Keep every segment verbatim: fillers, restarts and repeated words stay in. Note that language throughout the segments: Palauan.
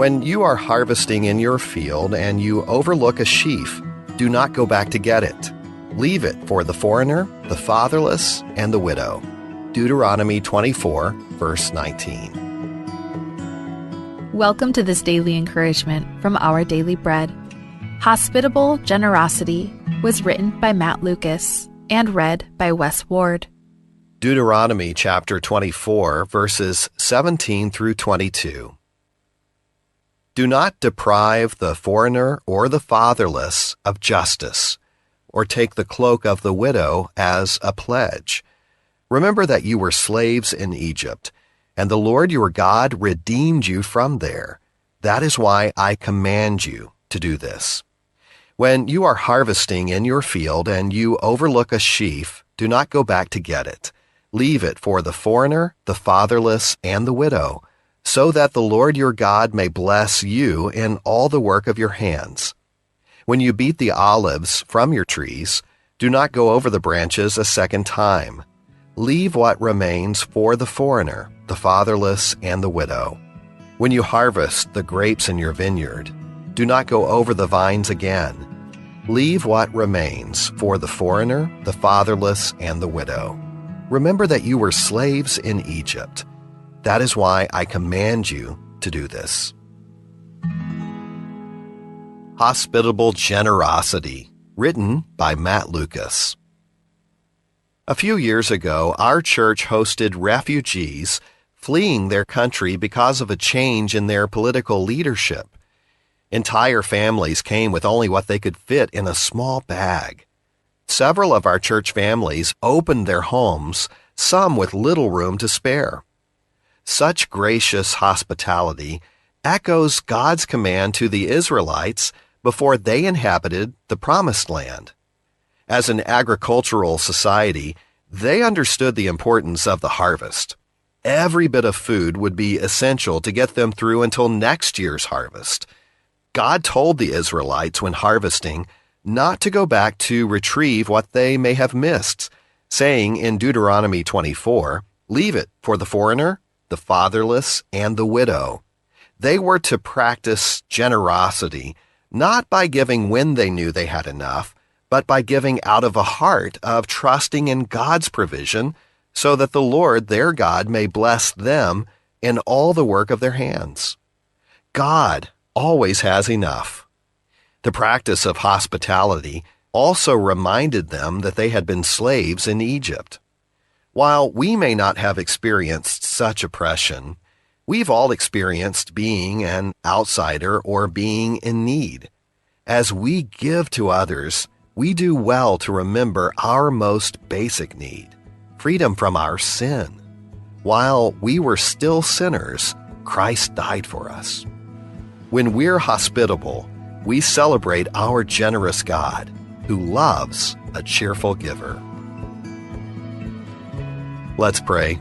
When you are harvesting in your field and you overlook a sheaf, do not go back to get it. Leave it for the foreigner, the fatherless, and the widow. Deuteronomy twenty-four, verse nineteen. Welcome to this daily encouragement from Our Daily Bread. Hospitable Generosity was written by Matt Lucas and read by Wes Ward. Deuteronomy chapter twenty-four, verses seventeen through twenty-two. Do not deprive the foreigner or the fatherless of justice, or take the cloak of the widow as a pledge. Remember that you were slaves in Egypt, and the Lord your God redeemed you from there. That is why I command you to do this. When you are harvesting in your field and you overlook a sheaf, do not go back to get it. Leave it for the foreigner, the fatherless, and the widow, so that the Lord your God may bless you in all the work of your hands. When you beat the olives from your trees, do not go over the branches a second time. Leave what remains for the foreigner, the fatherless, and the widow. When you harvest the grapes in your vineyard, do not go over the vines again. Leave what remains for the foreigner, the fatherless, and the widow. Remember that you were slaves in Egypt. That is why I command you to do this. Hospitable Generosity, written by Matt Lucas. A few years ago, our church hosted refugees fleeing their country because of a change in their political leadership. Entire families came with only what they could fit in a small bag. Several of our church families opened their homes, some with little room to spare. Such gracious hospitality echoes God's command to the Israelites before they inhabited the Promised Land. As an agricultural society, they understood the importance of the harvest. Every bit of food would be essential to get them through until next year's harvest. God told the Israelites when harvesting not to go back to retrieve what they may have missed, saying in Deuteronomy twenty-four, "Leave it for the foreigner, the fatherless, and the widow." They were to practice generosity, not by giving when they knew they had enough, but by giving out of a heart of trusting in God's provision, so that the Lord their God may bless them in all the work of their hands. God always has enough. The practice of hospitality also reminded them that they had been slaves in Egypt. While we may not have experienced such oppression, we've all experienced being an outsider or being in need. As we give to others, we do well to remember our most basic need: freedom from our sin. While we were still sinners, Christ died for us. When we're hospitable, we celebrate our generous God, who loves a cheerful giver. Let's pray.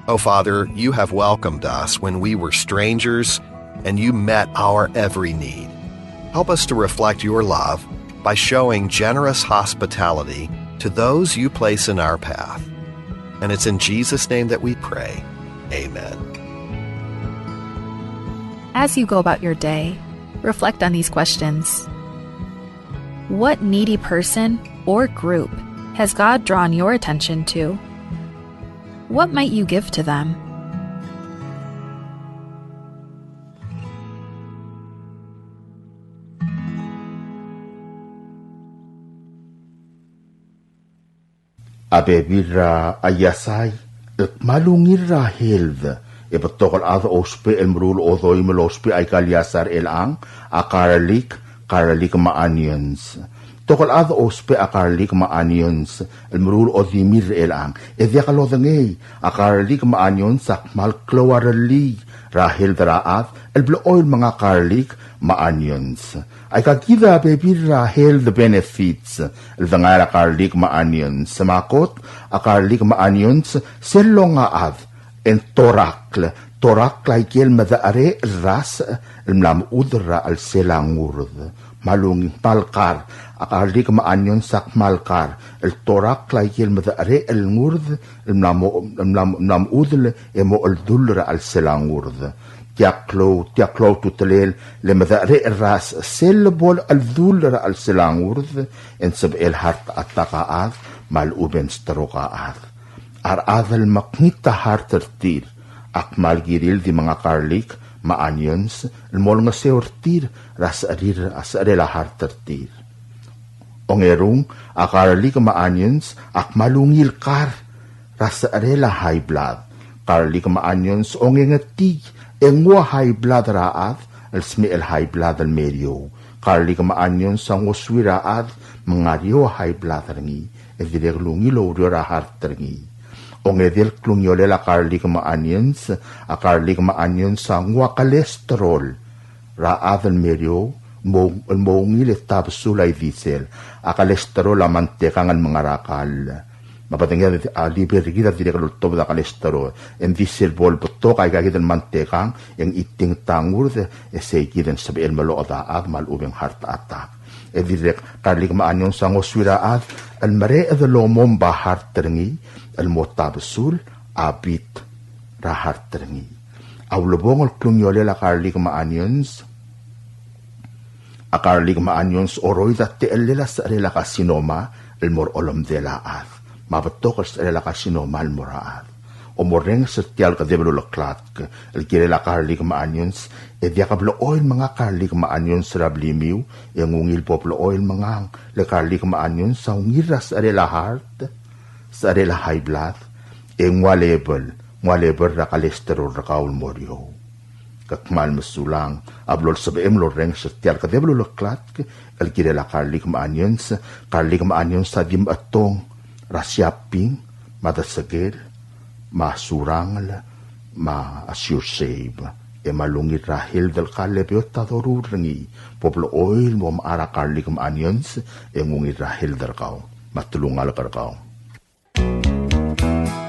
Oh, Father, you have welcomed us when we were strangers, and you met our every need. Help us to reflect your love by showing generous hospitality to those you place in our path. And it's in Jesus' name that we pray. Amen. As you go about your day, reflect on these questions. What needy person or group has God drawn your attention to? What might you give to them? A bebil er a iasai el kmal ungil er a health, e betok el chad a ousbech el meruul a odoim el ousbech aika el iasai er chelechang, a garlic, garlic me a onions. Betok el chad a ousbech a garlic me a onions el meruul a odimir er chelechang. E diak lodengei, a garlic me a onions a kmal klou a rellii er a health er a chad el blechoel el menga garlic me a onions. Aika kid a bebil er a health benefits el dengai er a garlic me a onions. Me a kot, a garlic me a onions sel longa a chad e ng torakl, torakl aike el medecherecher el rasech el mla mechudel er a chelsel a ngurd. Me a lungil, kmal kar, a garlic me a onions a kmal kar el torakl aike el medecherecher el ngurd el mla mo, el mla, mla mechudel e mo cheldull er a chelsel a ngurd. Tia klou, tia klou a ultutelel, le medecherecher er a sel bo el cheldull er a chelsel a ngurd, e ng sebechel heart attack a chad, me a lechub e ng stroke a chad. A rechad el mekngit a heart er tir, a kmal kirir el di menga garlic me a onions el mo olengeseu er tir er a secherir, a secherel a heart er tir. Ongerung, a garlic me a onions a kmal ungil kar er a secherel a high blood. Garlic me a onions ongengetii e nguu a high blood er a chad el smecher el high blood el me er eou. Garlic me a onions a ngosuir a chad me ng ngar er eou a high blood er ngii, e dirrek el ungil oureor a heart er ngii. Ongedei el klungiolel a garlic me a onions, a garlic me a onions a nguu a cholesterol er a chad el me er eou, mo, el mo ungil e tabesul a ildisel. A cholesterol a mantekang el menga er a kall. Me a bedenged a liver er kid a dirrek el oltobed a cholesterol. E ng di sel bo lebetok aika kid el mantekang, e ng chitingta a ngurd, e sei kid e ng sebechel meloched a chad me a lechub e ng heart attack. E dirrek, garlic me a onions a ngosuir a chad el mereched el omomb a heart er ngii, el mo tabesul a beat er a heart er ngii. A ulebongel el klungiolel a garlic me a onions, a garlic me a onions a oroid a techellel a secherel a carcinoma el mo er a olemdel a chad. Me a betok el secherel a carcinoma el mo er a chad. Omorrenges er tia el kedeb el uleklatk el kirel a garlic me a onions, e diak blechoel menga garlic me a onions er a blimiu, e ng ungil bo blechoel mengang, le garlic me a onions a ungil er a secherel a heart, secherel a high blood, e nguu a level, nguu a level er a cholesterol er kau el mo er eou. Ke kmal mesulang a blo lsebechem el orrenges er tia el kedeb el uleklatk el kirel a garlic me a onions. Garlic me a onions a di mechetong er a Shopping, me a Desekel, me a Surangel, me a Sure Save. E me a lungil er a health el kall e beot a doruul er ngii, bo blechoel mo mechar a garlic me a onions, e ng ungil er a health er kau me a telungalek er kau.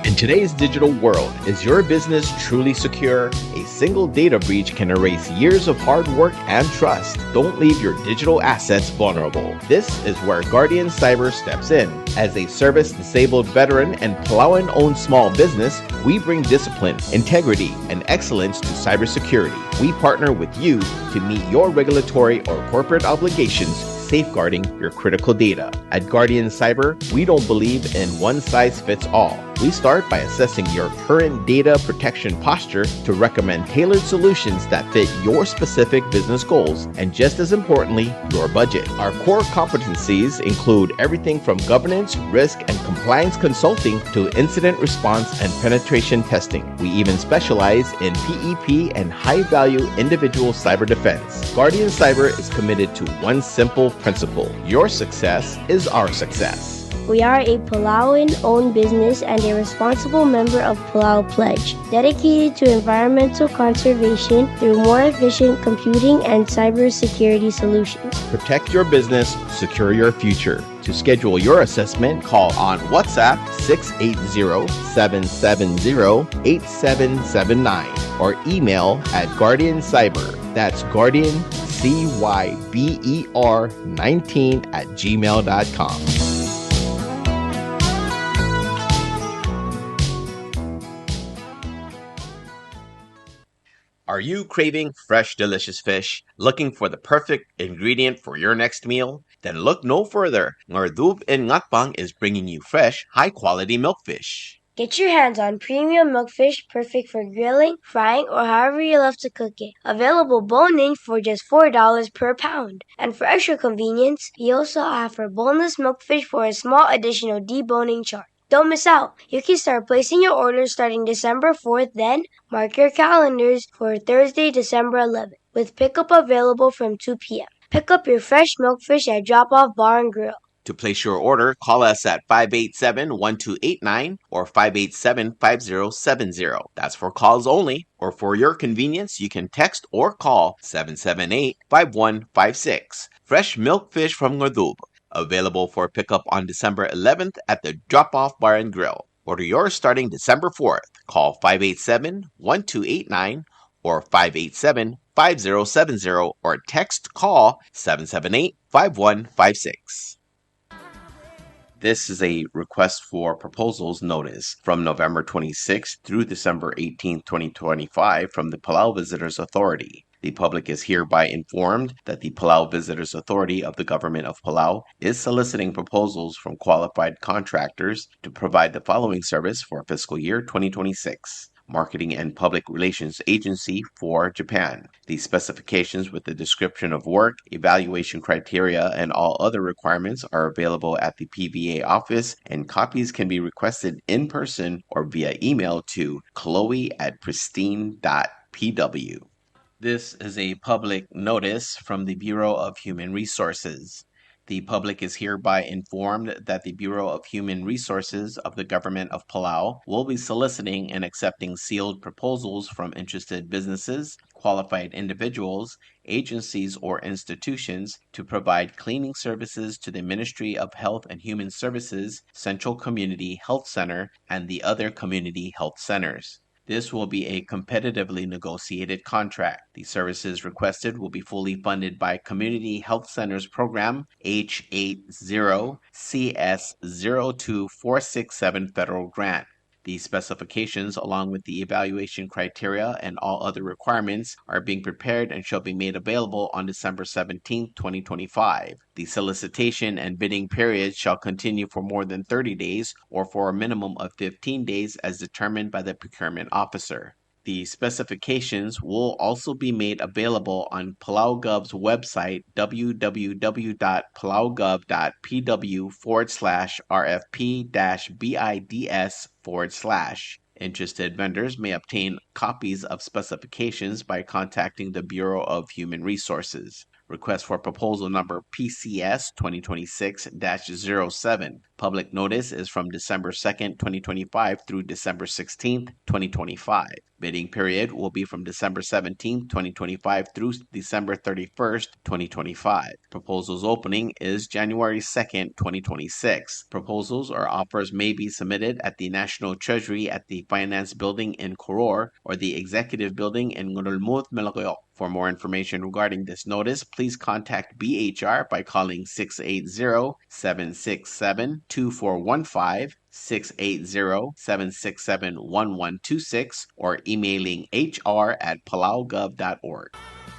In today's digital world, is your business truly secure? A single data breach can erase years of hard work and trust. Don't leave your digital assets vulnerable. This is where Guardian Cyber steps in. As a service-disabled veteran and Palauan-owned small business, we bring discipline, integrity, and excellence to cybersecurity. We partner with you to meet your regulatory or corporate obligations, safeguarding your critical data. At Guardian Cyber, we don't believe in one size fits all. We start by assessing your current data protection posture to recommend tailored solutions that fit your specific business goals and, just as importantly, your budget. Our core competencies include everything from governance, risk, and compliance consulting to incident response and penetration testing. We even specialize in P E P and high-value individual cyber defense. Guardian Cyber is committed to one simple principle: your success is our success. We are a Palauan-owned business and a responsible member of Palau Pledge, dedicated to environmental conservation through more efficient computing and cybersecurity solutions. Protect your business, secure your future. To schedule your assessment, call on WhatsApp six eight zero, seven seven zero, eight seven seven nine or email at Guardian Cyber. That's Guardian C Y B E R nineteen at gmail dot com. Are you craving fresh, delicious fish? Looking for the perfect ingredient for your next meal? Then look no further. Ngardub in Ngatpang is bringing you fresh, high-quality milkfish. Get your hands on premium milkfish, perfect for grilling, frying, or however you love to cook it. Available bone-in for just four dollars per pound. And for extra convenience, we also offer boneless milkfish for a small additional deboning charge. Don't miss out. You can start placing your orders starting December fourth, then mark your calendars for Thursday, December eleventh, with pickup available from two p.m. Pick up your fresh milkfish at Drop Off Bar and Grill. To place your order, call us at five eight seven, one two eight nine or five eight seven, five zero seven zero. That's for calls only, or for your convenience, you can text or call seven seven eight, five one five six. Fresh milkfish from Ngardub, available for pickup on December eleventh at the Drop Off Bar and Grill. Order yours starting December fourth. Call five eight seven, one two eight nine or five eight seven, five zero seven zero or text call seven seven eight, five one five six. This is a request for proposals notice from November twenty-sixth through December eighteenth, twenty twenty-five, from the Palau Visitors Authority. The public is hereby informed that the Palau Visitors Authority of the Government of Palau is soliciting proposals from qualified contractors to provide the following service for fiscal year twenty twenty-six. Marketing and Public Relations Agency for Japan. The specifications with the description of work, evaluation criteria, and all other requirements are available at the P V A office, and copies can be requested in person or via email to chloe at pristine dot P W. This is a public notice from the Bureau of Human Resources. The public is hereby informed that the Bureau of Human Resources of the Government of Palau will be soliciting and accepting sealed proposals from interested businesses, qualified individuals, agencies, or institutions to provide cleaning services to the Ministry of Health and Human Services Central Community Health Center and the other community health centers. This will be a competitively negotiated contract. The services requested will be fully funded by Community Health Centers Program H eight zero C S zero two four six seven federal grant. The specifications, along with the evaluation criteria and all other requirements, are being prepared and shall be made available on December seventeenth, twenty twenty-five. The solicitation and bidding period shall continue for more than thirty days or for a minimum of fifteen days as determined by the procurement officer. The specifications will also be made available on PalauGov's website, w w w dot palaugov dot p w forward slash r f p dash b i d s forward slash. Interested vendors may obtain copies of specifications by contacting the Bureau of Human Resources. Request for proposal number P C S twenty twenty-six dash zero seven. Public notice is from December second, twenty twenty-five through December sixteenth, twenty twenty-five. Bidding period will be from December seventeenth, twenty twenty-five through December thirty-first, twenty twenty-five. Proposals opening is January second, twenty twenty-six. Proposals or offers may be submitted at the National Treasury at the Finance Building in Koror or the Executive Building in Ngerulmud, Melekeok. For more information regarding this notice, please contact B H R by calling six eight zero, seven six seven, two four one five, six eight zero, seven six seven, one one two six, or emailing H R at palaugov dot org.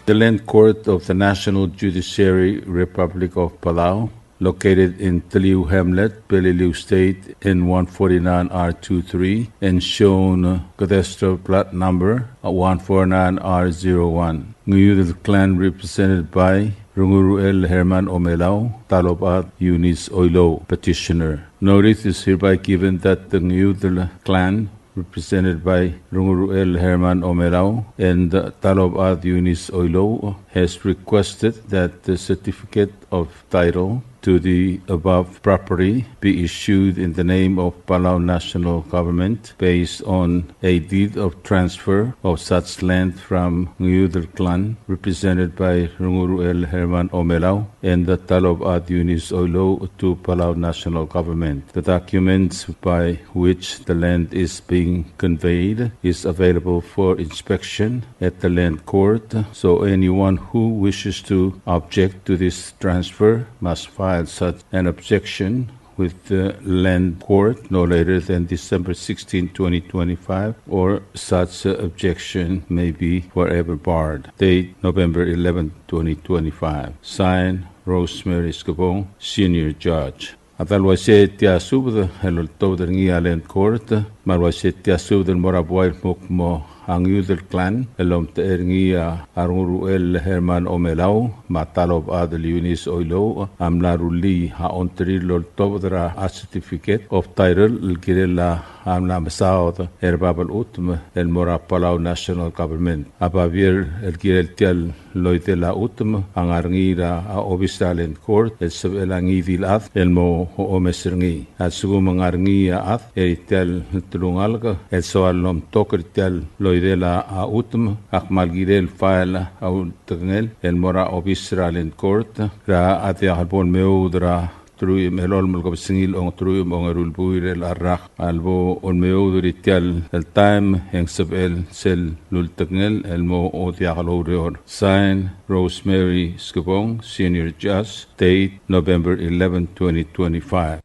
The Land Court of the National Judiciary, Republic of Palau, located in Teliu Hamlet, Peleliu State, N one forty-nine R two three, and shown cadastral plat number one four nine R zero one. Ngiudel clan represented by Runguru el Herman Omelau, Talobad Eunice Oilouch, petitioner. Notice is hereby given that the Ngiudel clan represented by Runguru el Herman Omelau and Talobad Eunice Oilouch, has requested that the certificate of title to the above property be issued in the name of Palau National Government based on a deed of transfer of such land from Ngiudel clan, represented by Runguru el Herman Omelau and the Talobad Eunice Oilouch, to Palau National Government. The documents by which the land is being conveyed is available for inspection at the Land Court, so anyone who wishes to object to this transfer must file such an objection with the Land Court no later than December sixteenth, twenty twenty-five, or such objection may be forever barred. Date, November eleventh, twenty twenty-five. Signed, Rosemary Skebong, Senior Judge. A dal uaisei tia subed el oltobed er ngii a Land Court, me a uaisei tia subed el mo er a buai el kmo a Ngiudel clan el omtechei er ngii a Runguru el Herman Omelau me a Talobad el Eunice Oilouch a mla rullii a ongtir el oltobed er a certificate of title el kirel a mla mesaod er bab el chutem el mo er a Palau National Government. A babier el kirel tia el loidel a chutem a ngar er ngii er a obis er a Land Court el sebechel a ngii di el chad el mo omes er ngii. A lsekum ng ngar er ngii a chad er tia el telungalek el soal el omtok er tia el loidel a chutem, a kmal kirel el file a ultekngel el mo er a obis er a Land Court er a diak el bo lemeoud er a teruich me a elolem el kebesengil a ongeteruich me a ongeru el buil er a rak, a lebo lemeoud er tia el taem e ng sebechel sel ultekngel el mo diak loureor. Sign, Rosemary Skebong, Senior Judge. Date, November eleven, twenty twenty-five.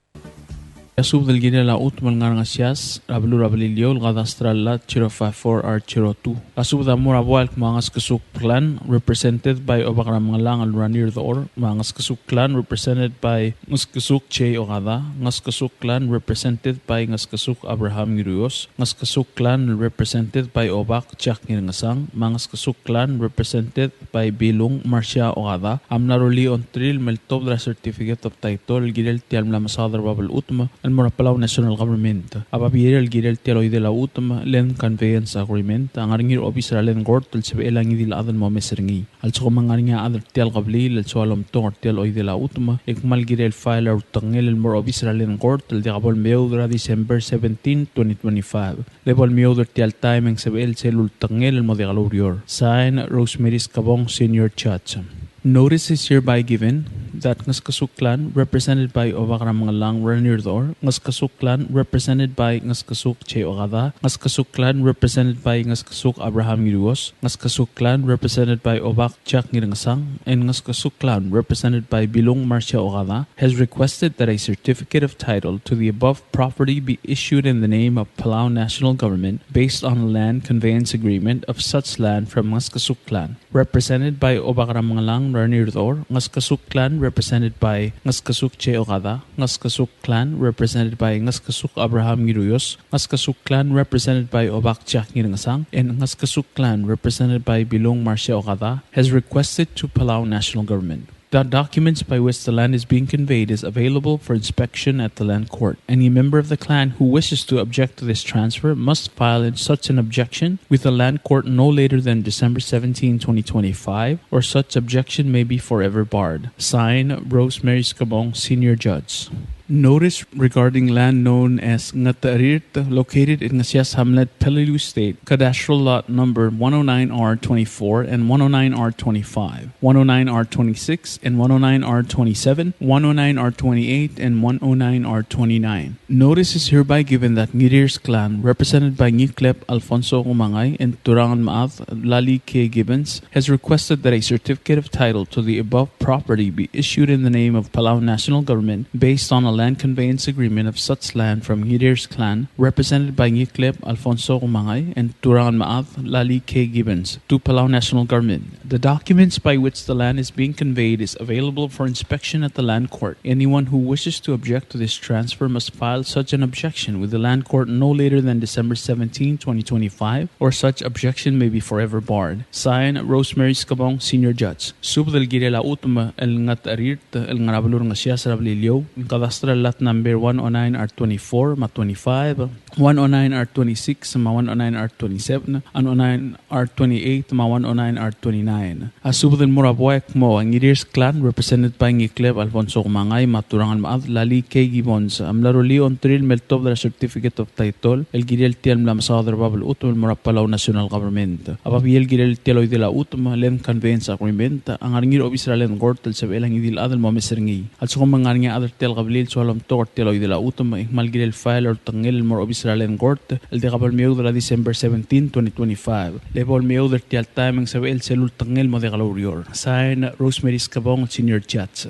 A subed el kirel a chutem el ngar er a Ngesias er a beluu er a Beliliou, el cadastral lot zero five four R zero two. A subed a mo er a buai el kmo a Ngeskesuk Clan, represented by Obak er a Mengellang el Ranier Dechor, me a Ngeskesuk Clan, represented by Ngeskesuk J. Okada, Ngeskesuk Clan, represented by Ngeskesuk Abraham Ngiruios, Ngeskesuk Clan, represented by Obak Jack Ngirngesang, me a Ngeskesuk Clan, represented by Bilung Marcia Okada, a mla rullii a ongtir el meltobed er a certificate of title el kirel tia el mla mesaod er a bab el chutem el mo er a Palau National Government. A babier el kirel tia el oidel a chutem, land conveyance agreement, a ngar er ngii er a obis er a Land Court el sebechel a ngii di el chad el mo omes er ngii. A lsekum e ng ngar er ngii a chad er tia el kebliil el soal omtok er tia el oidel a chutem, e kmal kirel el file a ultekngel el mo er a obis er a Land Court el diak bo lemeoud er a December seventeen, twenty twenty-five. Le bo lemeoud er tia el taem e ng sebechel sel ultekngel el mo diak loureor. Sign, Rosemary Skebong, Senior Judge. Notice is hereby given that Ngeskesuk Clan, represented by Obak er a Mengellang Ranier Dechor, Ngeskesuk Clan, represented by Ngeskesuk J. Okada, Ngeskesuk Clan, represented by Ngeskesuk Abraham Ngiruios, Ngeskesuk Clan, represented by Obak Jack Ngirngesang, and Ngeskesuk Clan, represented by Bilung Marcia Okada, has requested that a certificate of title to the above property be issued in the name of Palau National Government based on a land conveyance agreement of such land from Ngeskesuk Clan, represented by Obak er a Mengellang Ranier Dechor, Ngeskesuk Clan, represented by Ngeskesuk J. Okada, Ngeskesuk Clan, represented by Ngeskesuk Abraham Ngiruios, Ngeskesuk Clan, represented by Obak Jack Ngirngesang, and Ngeskesuk Clan, represented by Bilung Marcia Okada, has requested to Palau National Government. The documents by which the land is being conveyed is available for inspection at the Land Court. Any member of the clan who wishes to object to this transfer must file in such an objection with the Land Court no later than December seventeenth, twenty twenty-five, or such objection may be forever barred. Signed, Rosemary Skebong, Senior Judge. Notice regarding land known as Ngatarirt, located in Ngesias Hamlet, Peleliu State, cadastral lot number one oh nine R twenty-four and one oh nine R twenty-five, one oh nine R twenty-six and one oh nine R twenty-seven, one oh nine R twenty-eight and one oh nine R twenty-nine. Notice is hereby given that Ngirirs Clan, represented by Ngiklep Alfonso Kumangai and Turang el Mechad Lali K. Gibbons, has requested that a certificate of title to the above property be issued in the name of Palau National Government based on a land conveyance agreement of such land from Ngirirs Clan, represented by Ngiklep Alfonso Kumangai and Turang el Mechad Lali K. Gibbons, to Palau National Government. The documents by which the land is being conveyed is available for inspection at the Land Court. Anyone who wishes to object to this transfer must file such an objection with the Land Court no later than December seventeenth, twenty twenty-five, or such objection may be forever barred. Signed, Rosemary Skebong, Senior Judge. Subed el kirel a chutem el Ngatarirt el ngar er a beluu er a Ngesias er a Beliliou, cadastral lot number one oh nine R twenty-four me a twenty-five, one oh nine R twenty-six me a one oh nine R twenty-seven, one oh nine R twenty-eight me a one oh nine R twenty-nine. A subed el mo er a buai el kmo a Ngirirs Clan, represented by Ngiklep Alfonso Kumangai me a Turang el Mechad Lali K. Gibbons, a mla rullii a ongtir el meltobed er a certificate of title el kirel tia el mla mesaod er a bab el chutem el mo er a Palau National Government. A babier el kirel tia el oidel a chutem, land conveyance agreement, a ngar er ngii er a obis er a Land Court el sebechel a ngii di el chad el mo omes er ngii. A lsekum e ng ngar er ngii a chad er tia el kebliil el soal omtok er tia el oidel a chutem, e kmal kirel el file a ultekngel el mo er a obis er a Land Court el diak bo lemeoud er a December seventeen, twenty twenty-five. Le bo lemeoud er tia el taem e ng sebechel sel ultekngel el mo diak loureor. Sign, Rosemary Skebong, Senior Judge.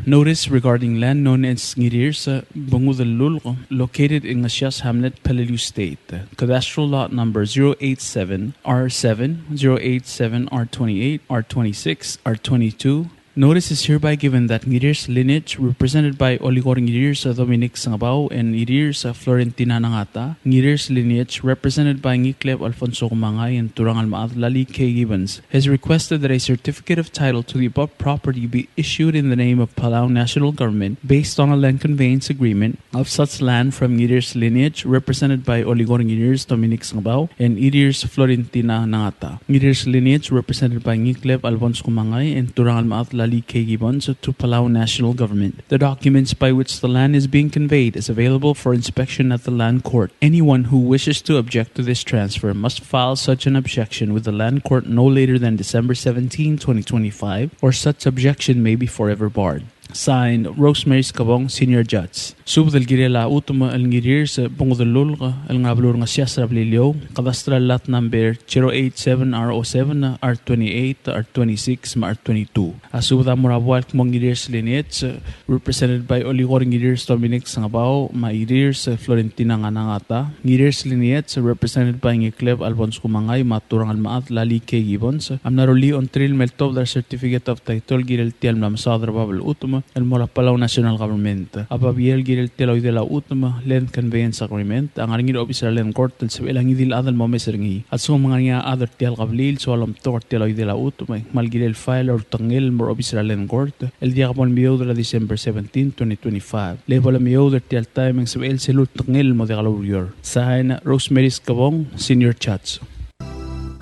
Notice regarding land known as Ngirirs, uh, Bungudellulk, located in Ngesias Hamlet, Peleliu State. Cadastral lot number zero eight seven R seven, zero eight seven R twenty-eight, R twenty-six, R twenty-two. Notice is hereby given that Ngirirs lineage, represented by Oligor Ngirirs Dominic Sengebau and Ngirirs Florentina Nangata, Ngirirs lineage, represented by Ngiklep Alfonso Kumangai and Turang el Mechad Lali K. Gibbons, has requested that a certificate of title to the above property be issued in the name of Palau National Government based on a land conveyance agreement of such land from Ngirirs lineage, represented by Oligor Ngirirs Dominic Sengebau and Ngirirs Florentina Nangata. Ngirirs lineage, represented by Ngiklep Alfonso Kumangai and Turang el Mechad Lali K. Gibbons, to Palau National Government. The documents by which the land is being conveyed is available for inspection at the Land Court. Anyone who wishes to object to this transfer must file such an objection with the Land Court no later than December seventeenth, twenty twenty-five, or such objection may be forever barred. Sign, Rosemary Skebong, Senior Judge. Subed el kirel a chutem el Ngirirs Bungedellulk el ngar er a beluu er a Ngesias er a Beliliou, cadastral lot number zero eight seven R O seven, R twenty-eight, R twenty-six, me a R twenty-two. A subed a mo er a buai el kmo Ngirirs Lineage, represented by Olikor Ngirirs Dominic Sengebau, me a Irirs Florentina Nganangata. Ngirirs Lineage, represented by Ngikleb Alphonse Kumangai, me a Turang el Mechad Lali K. Gibbons. A mla rullii a ongtirir el me ltobed er a certificate of title el kirel tia el mla mesaod er a bab el chutem el mo er a Palau National Government. A babier el kirel tia el oidel a chutem, land conveyance agreement, a ngar er ngii er a obis er a Land Court el sebechel a ngii di el chad el mo omes er ngii. A lsekum ng ngar er ngii a chad er tia el kebliil el soal omtok er tia el oidel a chutem, e ng kmal kirel el file er a ultekngel el mo er a obis er a Land Court el diak bo lemeoud er a December seventeen, twenty twenty-five. Le bo lemeoud er tia el taem e ng sebechel sel ultekngel el mo diak loureor. Sign, Rosemary Skebong, Senior Judge.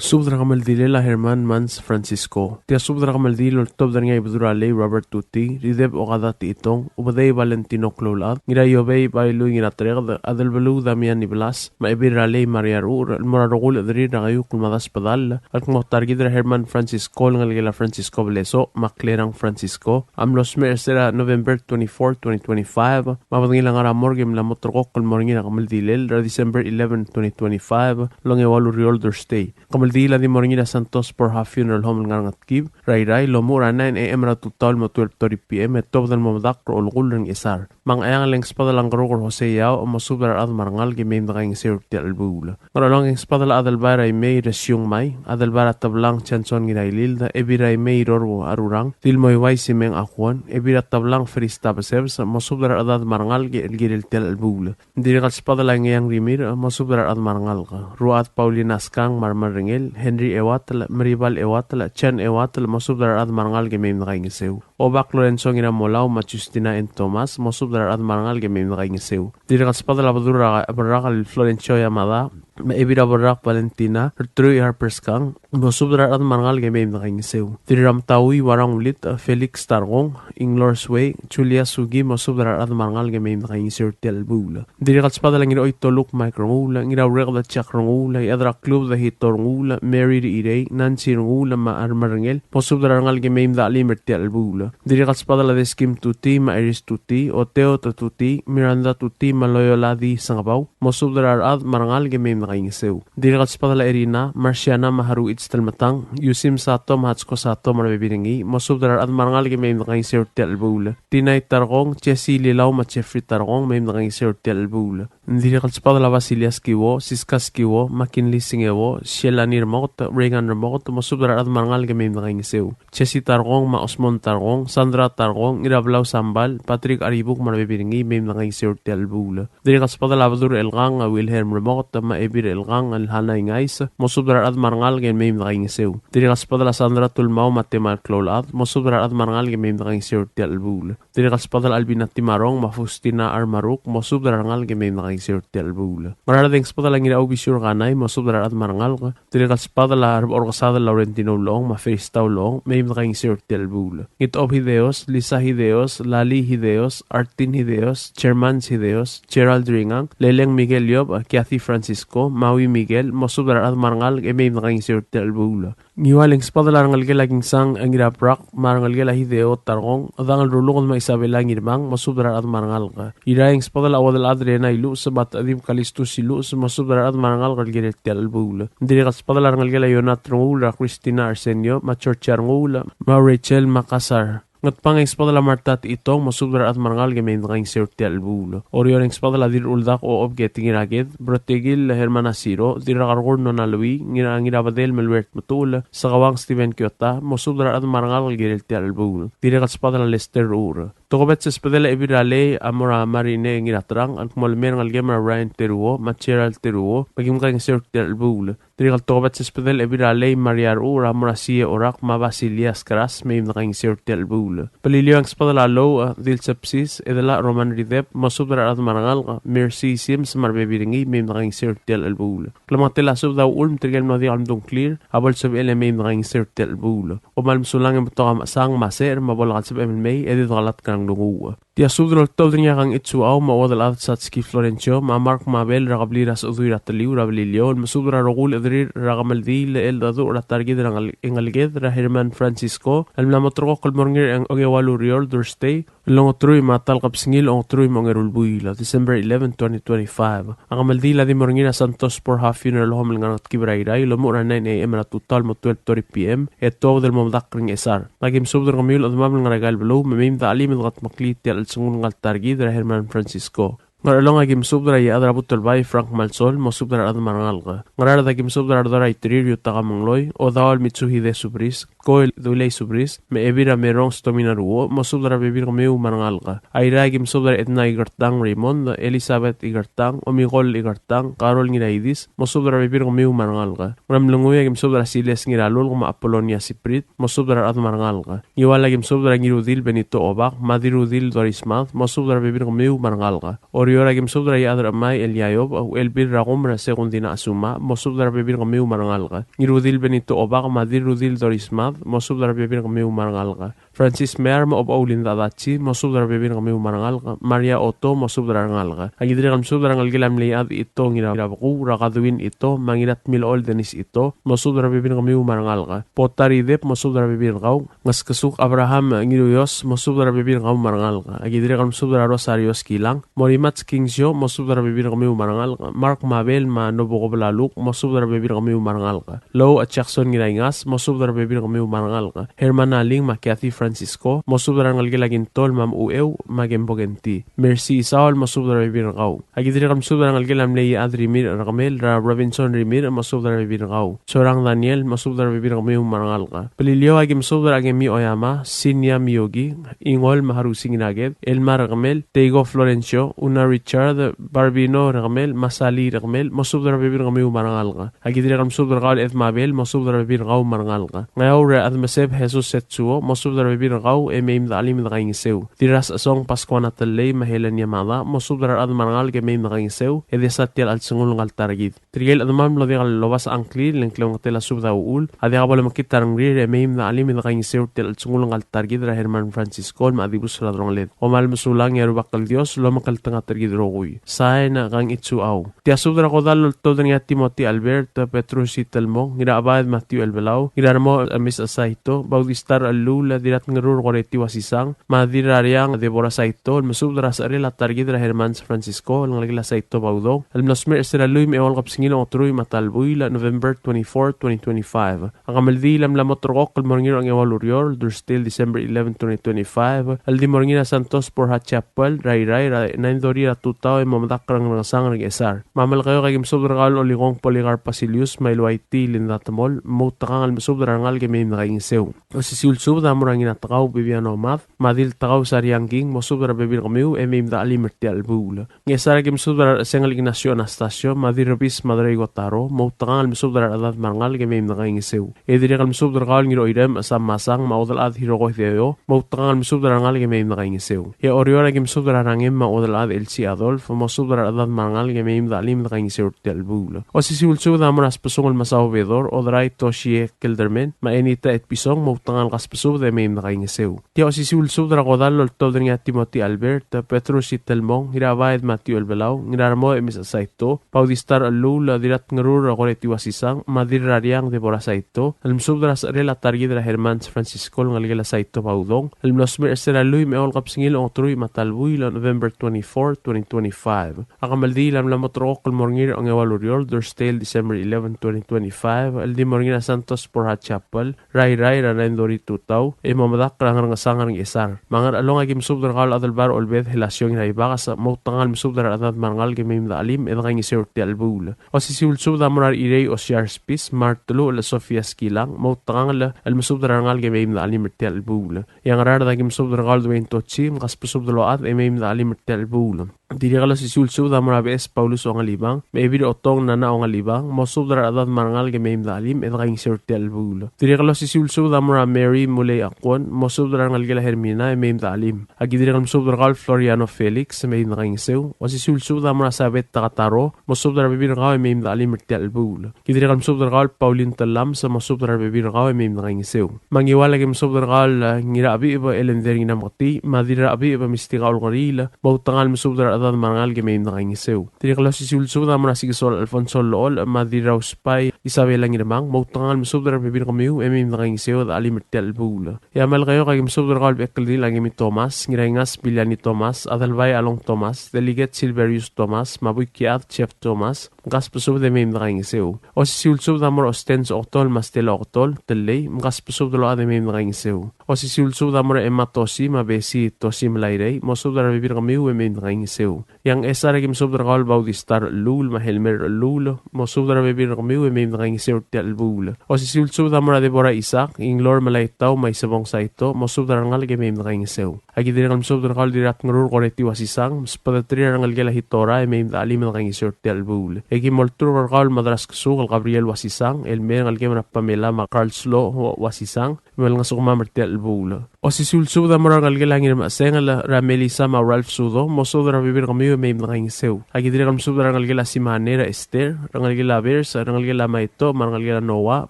Subed er a kemeldilel a Herman Mans Francisco. Tia subed er a kemeldiil el oltobed er ngii a Ibedul er a Lei Robert Tuti, Rideb Okada Techitong, Ubedei Valentino Kloulechad, Ngiraiobei Bailui Ngiratereked, Adelbeluu Damian Iblas, me a Ebil er a Lei Maria Ruur, el mo er a rokui el chederir er a Keiukl me a Dasbedall, el kmo ta er kid er a Herman Francisco el ngelekel a Francisco Blesoch me a Klerang Francisco, a mlo smecher er sel November twenty-four, twenty twenty-five, me a bedengel a ngar er a morgue e mla mo ulterekokl el mo er ngii er a kemeldilel er a December eleven, twenty twenty-five, el ongeua el ureor, Thursday. Kemeldiil a di mo er ngii er a Santos Borja Funeral Home el ngar er a Ngetkib er a Irrai, el omuchel er a nine A M er a tutau el mo twelve thirty P M, e tobed el mo medakl er a olekull er a Ngchesar. Me a Ngcheangel e ng sbedel a Ngeruk er a Jose Yao, mosubed er a rechad me a rengalek e mei me dekaingeseu er tia el chelebuul. Ngerchelong e ng sbedel a Adelbai er a Imei er a Siungmai, Adelbai er a Teblang Johnson Ngirailild, Ebil er a Imei Rorbo Arurang, Dilmoiuai Simeng Akuon, Ebil er a Teblang Ferista Besebes, mosubed er a rechedad me a rengalek el kirel tia el chelebuul. Ng dirrek el sbedel a Ngeang Rimirch, mosubed er a rechad me a rengalek. Ruad Paulina Skang me a remerrengel, Henry Ewatel, Meribal Ewatel, Chen Ewatel, mosubed er a rechad me a rengalek e mei me dekaingeseu. Obak Lorenzo Ngiramolau me a Justina N. Thomas, mosubed er a rechad me a rengalek e mei me dekaingeseu. Dirrek el sbedel a Bedul er a Berrak el Florencio Yamada, me a Ebil er a Berrak Valentina, Rteruich Harper Skang, mosubed er a rechad me a rengalek e mei me dekaingeseu. Dirrek er a Mtaui Warang Ulit, Felix Tarkong, Inglor Suei, Julia Sugi, mosubed er a rechad me a rengalek e mei me dekaingeseu er tia el chelebuul. Dirrek el sbedel a Ngiroitoluk Mike Renguul, Ngiraureked Jack Renguul, Iechad er a Klub Dahito Renguul, Mary Rirei, Nancy Renguul, me a remerrengel, mosubed er a rengalek e mei me dechelim er tia el chelebuul. Dirrek el sbedel a Deskim Tuti, me a Iris Tuti, Oteo Tuti, Miranda Tuti, me a Loyola D. Sengebau, mosubed er a rechad me a rengalek e mei me dekaingeseu. Dirrek el sbedel a Erina, Marciana me a Haruich Telmetang, Yusim Sato me a Hatsko Sato me a rebebil er ngii, mosubed er a rechad me a rengalek e mei me dekaingeseu er tia el chelebuul. Tinai Tarkong, Jesse Lilau me a Jeffrey Tarkong, mei me dekaingeseu er tia el chelebuul. Ng dirrek el sbedel a Basilia Skiwo, Siska Skiwo, McKinley Singeo, Sheila Nirmokot, Reagan Remokot, mosubed er a rechad me a rengalek e mei me dekaingeseu. Jesse Tarkong me a Osmond Tarkong, Sandra Ngirablau Sambal, Patrick Aribuk me a rebebil er ngii, mei me dekaingeseu er tia el chelebuul. Dirrek el sbedel a Bedul er Chelkang, a Wilhelm Remokot, me a Ebil er Chelkang, el Hana Ingais, mosubed er a rechad me a rengalek e mei me dekaingeseu. Dirrek el sbedel a Sandra Tulmau me a Temal Kloulechad, mosubed er a rechad me a rengalek e mei me dekaingeseu er tia el chelebuul. Dirrek el sbedel a Albina Timarong me a Faustina Armaruk, mosubed er a rengalek e mei me dekaingeseu er tia el chelebuul. Ngaraard e ng sbedel a Ngiraubisiu er Kanai, mosubed er a rechad me a rengalek. Dirrek el sbedel a Rebechorkesadel Laurentino Ulechong me a Ferista Ulechong, mei me dekaingeseu er tia el chelebuul. Ngitchob Hideos, Lisa Hideos, Lali Hideos, Artin Hideos, Germans Hideos, Gerald Ringang, Leleng Miguel Yob, Kathy Francisco, Maui Miguel, mosubed er a rechad me a rengalek e mei me dekaingeseu er tia el chelebuul. Ngiual e ng sbedel a rengelekel a Kingsang Ngirabrak, me a rengelekel a Hideo Tarkong, Dangel Ruluked me a Isabela Ngirmang, mosubed er a rechad me a rengalek. Irrai e ng sbedel a Uodelchad Rena Iluches, me a Techedib Kalistus Iluches, mosubed er a rechad me a rengalek el kirel tia el chelebuul. Ng dirrek el sbedel a rengelekel a Ionat Renguul, er a Christina Arsenio, me a Georgia Renguul, me a Rachel Makassar. Ngatpang e ng sbedel a Marta Techitong, mosubed er a rechad me a rengalek e mei me dekaingeseu er tia el chelebuul. Oreor e ng sbedel a Dirruldak Ochob Keting Iraked, Brotekil Hermana Siro, Dirrakerkur Nona Lui, Ngira, Ngirabedel Melwert Metuchel, Sekawang Steven Kiota, mosubed er a rechad me a rengalek el kirel tia el chelebuul. Dirrek el sbedel a Lester Ruur. Tokubets el sbedel a Ebil er a Lei a mo er a Marine Ngiraterang, el kmo le mei er a rengelekem er a Ryan Teruo, me a Gerald Teruo, me kim kaingeseu er tia el chelebuul. Dirrek el tokubets el sbedel a Ebil er a Lei Maria Ruur a mo er a Sie Orak me a Basilias Kras, mei me dekaingeseu er tia el chelebuul. Beliliou e ng sbedel a Lou, a, Dilsepsis, Edelach Roman Ridep, mosubed er a rechad me a rengalek, Mercy Sims me a rebebil er ngii, mei me dekaingeseu er tia el chelebuul. Klemengetel a subed a uchul me tirke el mlo diak el mdung a ngklir a bo lsebechel e mei me dekaingeseu er tia el chelebuul. Kom kmal mesulang e ng betok a mechesang me a secher me a bo lak lsebechem el mei e di dekelatk er a nglunguuch. Tia subed el oltobed er ngii a Kang Itsuau me a Uodelchad Satski Florencio me a Mark Mabel er a kebliil er a Sechedui er a Teliu er a Beliliou el mesubed er a rokui el chederir er a kemeldiil el cheldecheduch er a ta er kid er a ngel-, ngeleked er a Herman Francisco el mla moterekokl el mo er ngii er a ongeua el ureor, Thursday, el ongeteruich me a ta el kebesengil, ongeteruich me a ongeru el buil, December eleven, twenty twenty-five. A kemeldiil a di mo er ngii er a Santos Borja Funeral Home el ngar er a Ngetkib er a Irrai el omuchel er a nine A M er a tutau el mo twelve thirty P M, e tuobed el mo medakl er a Ngchesar. Aki mesubed er kemiu el chedemam el ngar er aika el beluu me mei me de chelim e dekedmeklii tia el chelsengul ngka el ta er kid er a Herman Francisco. Ngerchelong aki mesubed er a Iechad er a Butelbai Frank Malsol, mosubed er a rechad me a rengalek. Ngaraard aki mesubed er a Redor a Iterir Yutaka Mengloi, Odaol Mitsuhide Subris, Koel Dulei Subris, me a Ebil er a Merong Stomina Ruo, mosubed er a rebebil er kemiu me a rengalek. Airai aki mesubed er a Edna Ikertang Raymond, Elizabeth Ikertang, Omikol Ikertang, Karol Ngiraidis, mosubed er a rebebil er kemiu me a rengalek. Ngeremlengui aki mesubed er a Siles Ngiralulk me a Apolonia Siprit, mosubed er a rechad me a rengalek. Ngiwal aki mesubed er a Ngirudil Benito Obak, me a Dirudil Doris Mad, mosubed er a rebebil er kemiu me a rengalek. Oreor aki mesubed er a Iechad er a Chemai Elia Iob, Uchelbil er a Kumer Sekundina Asuma, mosubed er a rebebil er kemiu me a rengalek. Ngirudil Benito Obak, me a Dirudil Doris Mad, mosubed er a rebebil er kemiu me a rengalek. Francis Mear me a Obechou Linda Adachi, mosubed er a rebebil er kemiu me a rengalek. Maria Otto, mosubed er a rengalek. Aki dirrek el mesubed er a rengelekel a mle Iechad Ito Ngirabekuu, er a Kaduin Ito, me a Ngiratmilechol Denis Ito, mosubed er a rebebil er kemiu me a rengalek. Potari Deb, mosubed er a rebebil er kau. Ngeskesuk Abraham Ngiruios, mosubed er a rebebil er kau me a rengalek. Aki dirrek el mesubed er a Rosario Skilang, Morimats Kingsio, mosubed er a rebebil er kemiu me a rengalek. Mark Mabel me a Nobuko Belaluk, mosubed er a rebebil er kemiu me a rengalek. Lou a Jackson Ngiraingas, mosubed er a rebebil er kemiu me a rengalek. Herman Aling me a Kathy Francisco, mosubed er a rengelekel a Kintol me a Mechucheu me a Kembo Kenti. Mercy Isaol, mosubed er a rebebil er kau. Aki dirrek el mesubed er a rengelekel a mle Iechad Rimirch er a Kemel, er a Robinson Rimirch, mosubed er a rebebil er kau. Sorang Daniel, mosubed er a rebebil er kemiu me a rengalek. Beliliou aki mesubed er a Kemi Oyama, Sinia Miyogi, Ingol me a Harusi Ngiraked, Elmar er a Kemel, Teigo Florencio, Una Richard, Barbino er a Kemel, me a Sali er a Kemel, mosubed er a rebebil er kemiu me a rengalek. Aki dirrek el mesubed er kau el Edmabel, mosubed er a rebebil er kau me a rengalek. Ngeaur er a Chedmeseb Jesus Setsuo, mosubed er a rebebil er kau e mei me de chelim e de kaingeseu. Dirrasechesong Pascuana Tellei me a Helen Yamada, mosubed er a rechad me a rengalek e mei me de kaingeseu, e desa tia el chelsengul ngka el ta er kid. Tirke el chedemam el mlo diak lobasech a ngklir, le ng klemengetel a subed a uchul, a diak bo lemekngit a rengrir e mei me de chelim e de kaingeseu er tia el chelsengul ngka el ta er kid er a Herman Francisco el mla dibus er a delongeled. Kom kmal mesulang e a Rubak el Dios a lomekngeltengat er kid el rokui. Sain, Kang Itsuau. Tia subed er a kodall el oltobed er ngii a Timothy Albert, Petrus Itelmong, Ngirachebaed Matthew Elbelau, Ngirarmo Miss Saito, Bautista Rechelluul, Diratngerur Koreti Wasisang, me a Dirrariang Deborah Saito, el mesubed er a secherel a ta er kid er a Hermans Francisco, el ngelekel a Saito Baudong, el mlo smecher er se er a lluich me a eua el kebesengil a ongeteruich me a ta el buil, November twenty-four, twenty twenty-five. A kemeldiil a mla moterekokl el mo er ngii er a ongeua el ureor, Thursday, December eleven, twenty twenty-five, el di mo er ngii er a Santos Borja Chapel er a Irrai er a nine thirty er a tutau e mo medakl er a Ngerngesang er a Ngchesar. Me a Melekeok aki mesubed er kau el Olikong Polycarp Basilius me a Iluaiti Linda Temol, moutekangel el mesubed er a rengalek e mei me de kaingeseu. Osisiu el subed a mo er a Ngiratekau Bibiano Mad, me a Diltekau Sariang King, mosubed er a rebebil er kemiu e mei me de chelim er tia el chelebuul. Ngchesar aki mesubed er a Rechesengel Ignacio Anastasio, me a Dirrebis Madrei Kotaro, moutekangel el mesubed er a rechedad me a rengalek e mei me de kaingeseu. E dirrek el mesubed er kau el Ngiroirem Sam Masang, me a Uodelchad Hiroko Hideo, moutekangel el mesubed er a rengalek e mei me de kaingeseu. E Oreor aki mesubed er a Rangem me a Uodelchad Elsie Adolf, mosubed er a rechedad me a rengalek e mei me de chelim e de kaingeseu er tia el chelebuul. Osisiu el subed a mo er a Sbesungel Masao Bedor, Oderai Toshie Kelderman, me a Enita Etpison, moutekangel kasbesubed e mei me de kaingeseu. Tia osisiu el subed er a kodall el oltobed er ngii a Timothy Albert, Petrus Itelmong, Ngirabaed Matthew Elbelau, Ngirarmo Emis Saito, Bautista Rechelluul, Diratngerur Koreti Wasisang, me a Dirrariang Deborah Saito, el mesubed er a secherel a ta er kid er a Hermans Francisco el ngelekel a Saito Baudong, el mlo smecher er se er a lluich me a eua el kebesengil a ongeteruich me a ta el buil, November twenty-four, twenty twenty-five. A kemeldiil a mla moterekokl el mo er ngii er a ongeua el ureor, Thursday, December eleven, twenty twenty-five, el di mo er ngii er a Santos Borja Chapel, er a Irrai er a nine thirty tutau, e mo medakl er a Ngerngesang er a Ngchesar. Me a Ngerchelong aki mesubed er kau el Adelbai er a Olbed Helasiong Iraibakes, moutekangel el mesubed er a rechedad me a rengalek e mei me de chelim e de kaingeseu er tia el chelebuul. Osisiu el subed a mo er a Irei Osiar Spis, me a Reteluchel Sofia Skilang, moutekangel el mesubed er a rengalek e mei me de chelim er tia el chelebuul. E a Ngaraard aki mesubed er kau el Dwayne Tochi, me kasbesubed el ochad e mei me de chelim er tia el chelebuul. Dirrek el osisiu el subed a mo er a Beches Paulus Ongalibang, me a Ebil Otong Nana Ongalibang, mosubed er a rechedad me a rengalek e mei me de chelim, e de kaingeseu er tia el chelebuul. Dirrek el osisiu el subed a mo er a Mary Mulei Akuon, mosubed er a rengelekel a Hermina, e mei me de chelim. Aki dirrek el mesubed er kau el Floriano Felix, e mei me de kaingeseu. Osisiu el subed a mo er a Sabet Takataro, mosubed er a rebebil er kau e mei me de chelim er tia el chelebuul. Ki dirrek el mesubed er kau el Pauline Tellames, mosubed er a rebebil er kau e mei me de kaingeseu. Me a Ngiwal aki mesubed er kau el, eh, Ngirachebicheb Elender Ngirameketii, me a Dirrachebicheb Mistika Olkeriil, moutekangel mesubed er a rechedad me a rengalek e mei me de kaingeseu. Dirrek el osisiu el subed a mo er a Sikesol Alfonso Lool, me a Dirrausbai Isabela Ngirmang, moutekangel mesubed er a rebebil er kemiu e mei me de kaingeseu e de chelim er tia el chelebuul. E a Melekeok aki mesubed er kau el Bekeldil Akemi Thomas, Ngiraingas Biliani Thomas, Adelbai Along Thomas, Delegate Silverius Thomas, me a Buikiad Jeff Thomas, mkasbesubed e mei me de kaingeseu. Osisiu el subed a mo er a Ostens Oktol me a Stella Oktol, Tellei, mkasbesubed el ochad e mei me de kaingeseu. Osisiu el subed a mo er a Emma Tosi me a Besi Tosi Melairei, mosubed er a rebebil er kemiu e mei me de kaingeseu. E a Ngchesar aki mesubed er kau el Baudistar Luul me a Helmer Luul, mosubed er a rebebil er kemiu e mei me de kaingeseu er tia el chelebuul. Osisiu el subed a mo er a Deborah Isaac, Inglor Melaitau me a Isebong Saito, mosubed er a rengalek e mei me de kaingeseu. Aki dirrek el mesubed er kau el Dirratngerur Koreti Wasisang, msubedeterir a rengelekel a Hitora e mei me de chelim e de kaingeseu er tia el chelebuul. E ki mo olturk er kau el Madras Kesuk el Gabriel Wasisang, el mei er a rengelekem er a Pamela me a Carl Slo Wasisang, me lengesukemam er tia el chelebuul. Osisiu el subed a mo er a rengelekel a Ngirmechesengel er a Melissa me a Ralph Sudo, mosubed er a rebebil er kemiu e mei me de kaingeseu. Aki dirrek el mesubed er a rengelekel a Simane er a Esther, rengelekel a Bers, rengelekel a Maito, me a rengelekel a Noah,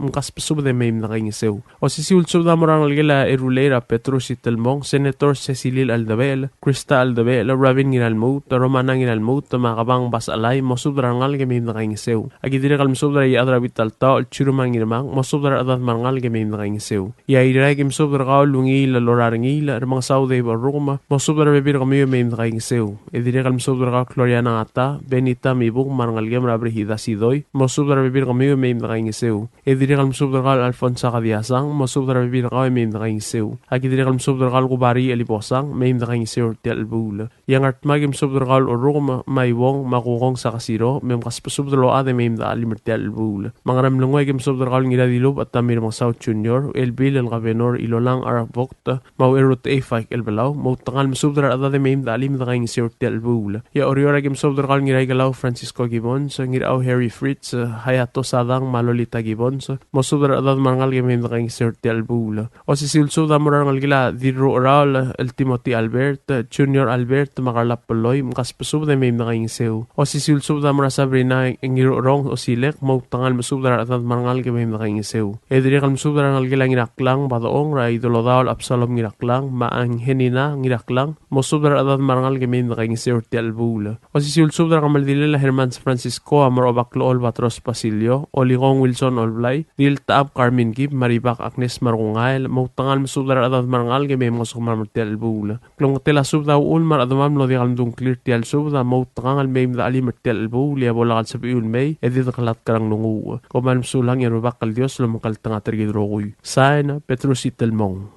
mkasbesubed e mei me de kaingeseu. Osisiu el subed a mo er a rengelekel a Erulei er a Petrus Itelmong, Senator Secilil Aldebechel, Krista Aldebechel, Rabin Ngiralmuut, Romana Ngiralmuut, me a Kebang Basechelai, mosubed er a rengalek e mei me de kaingeseu. Aki dirrek el mesubed er a Iechad er a Bitaltaoch el Chiruma Ngirmang, mosubed er a rechedad me a rengalek e mei me de kaingeseu. E a Irrai aki mesubed er kau el Lungiil el Orarengil, Remengesau Dave Orrukem, mosubed er a rebebil er kemiu e mei me de kaingeseu. E dirrek el mesubed er kau el Gloriana Ngata, Benita Mibuk, me a rengelekem er a Brigida Sidoi, mosubed er a rebebil er kemiu e mei me de kaingeseu. E dirrek el mesubed er kau el Alfonsa Kadiasang, mosubed er a rebebil er kau e mei me de kaingeseu. Aki dirrek el mesubed er kau el Kubari Elibosang, mei me de kaingeseu er tia el chelebuul. E a Ngardmau aki mesubed er kau el Orrukem, me a Iuong, me a Kukong Sakasiro, me mkasbesubed el ochad e mei me de chelim er tia el chelebuul. Me a Ngeremlengui aki mesubed er kau el Ngiradilubech Tommy Remengesau Junior, Elbil el Kabenor Ilolang Arabok, me a Ucherutechei Faik el Belau, moutekangel mesubed er a rechedad e mei me de chelim e de kaingeseu er tia el chelebuul. E a Oreor aki mesubed er kau el Ngiraikelau Francisco Gibbons, Ngirachau Harry Fritz, Hayato Sadang, me a Lolita Gibbons, mosubed er a rechedad me a rengalek e mei me de kaingeseu er tia el chelebuul. Osisiu el subed a mo er a rengelekel a Dirrucheraol el Timothy Albert, Junior Albert, me a Carla Peloi, mkasbesubed e mei me de kaingeseu. Osisiu el subed a mo er a Sabrina Ngirucherong Osilek, moutekangel mesubed er a rechedad me a rengalek e mei me de kaingeseu. E dirrek el mesubed er a rengelekel a Ngiraklang Badechong, er a Idolodaol Absalom Ngiraklang, me a Angelina Ngiraklang, mosubed er a rechedad me a rengalek e mei me de kaingeseu er tia el chelebuul. Osisiu el subed er a kemeldilel a Hermans Francisco a mo er a Obaklechol Batros Basilio, Olikong Wilson Olblai, Diltechab Carmen Kib, me a Ribak Agnes Markungael, moutekangel mesubed er a rechedad me a rengalek e mei mngesukemam er tia el chelebuul. Klemengetel a subed a uchul me a rechedemam el mlo diak el mdung a ngklir er tia el subed a moutekangel mei me de chelim er tia el chelebuul, e a bo lak el sebechiu el mei e di dekelatk er a nglunguuch. Kom kmal mesulang e a Rubak el Dios a lomekngeltengat er kid el rokui. Sain, Petrus Itelmong.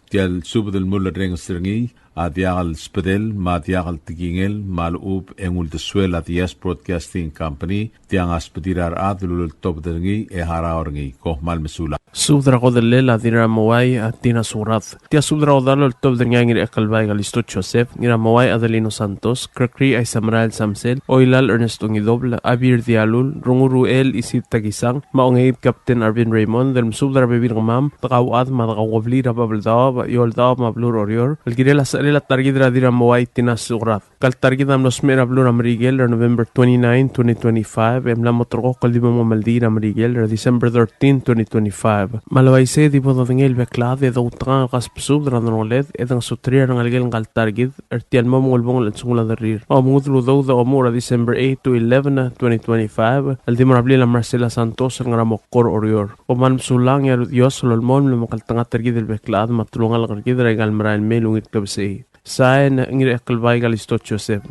Tia el subed el mulerrenges er ngii a diak el sbedel me a diak el tekingel me a lechub e ng uldesuel a Diaz Broadcasting Company, tiang a sbedir a rechad el uleltobed er ngii e harau er ngii. Kom kmal mesulang. Subed er a kodellel a Dirramouai a Tina Sukrad. Tia subed er a kodall el oltobed er ngii a Ngirachekelbai Kalisto Joseph, Ngiramouai Adelino Santos, Gregory Aisamerael Samsel, Oilal Ernest Ongidobel, Abir Dialul, Rungul Ruchel Isid Takisang, me a Ongeib Captain Arvin Raymond, el mesubed er a rebebil er kemam, dekauchad me a dekaukebliil er a Babeldaob, Eouldaob me a beluu er Oreor, el kirel a secherel a ta er kid er a Dirramouai Tina Sukrad. Ngka el ta er kid a mlo smecher er a beluu er a Merikel er a November twenty-nine, twenty twenty-five, e mla mo ulterekokl el di mo kemeldiil er a Merikel er a December thirteen, twenty twenty-five. Me a le uaisei e di bo dodengei el bek el chad e doutekangel el kasbesubed er a delongeled e dengesuterir a rengelekel ngka el ta er kid er tia el mo ulebongel el chelsengul a derrir. Me a omengudel udoud a omuchel er a December eight to eleven, twenty twenty-five, el di mo er a blil a Marcela Santos el ngar er a Mokor, Oreor. Kom kmal mesulang e a Dios a lolemolem el omekngeltengat er kid el bek el chad me a telungalek er kid er aika el merael mei el ungil kebesei. Sain, Ngirachekelbai Kalisto Joseph.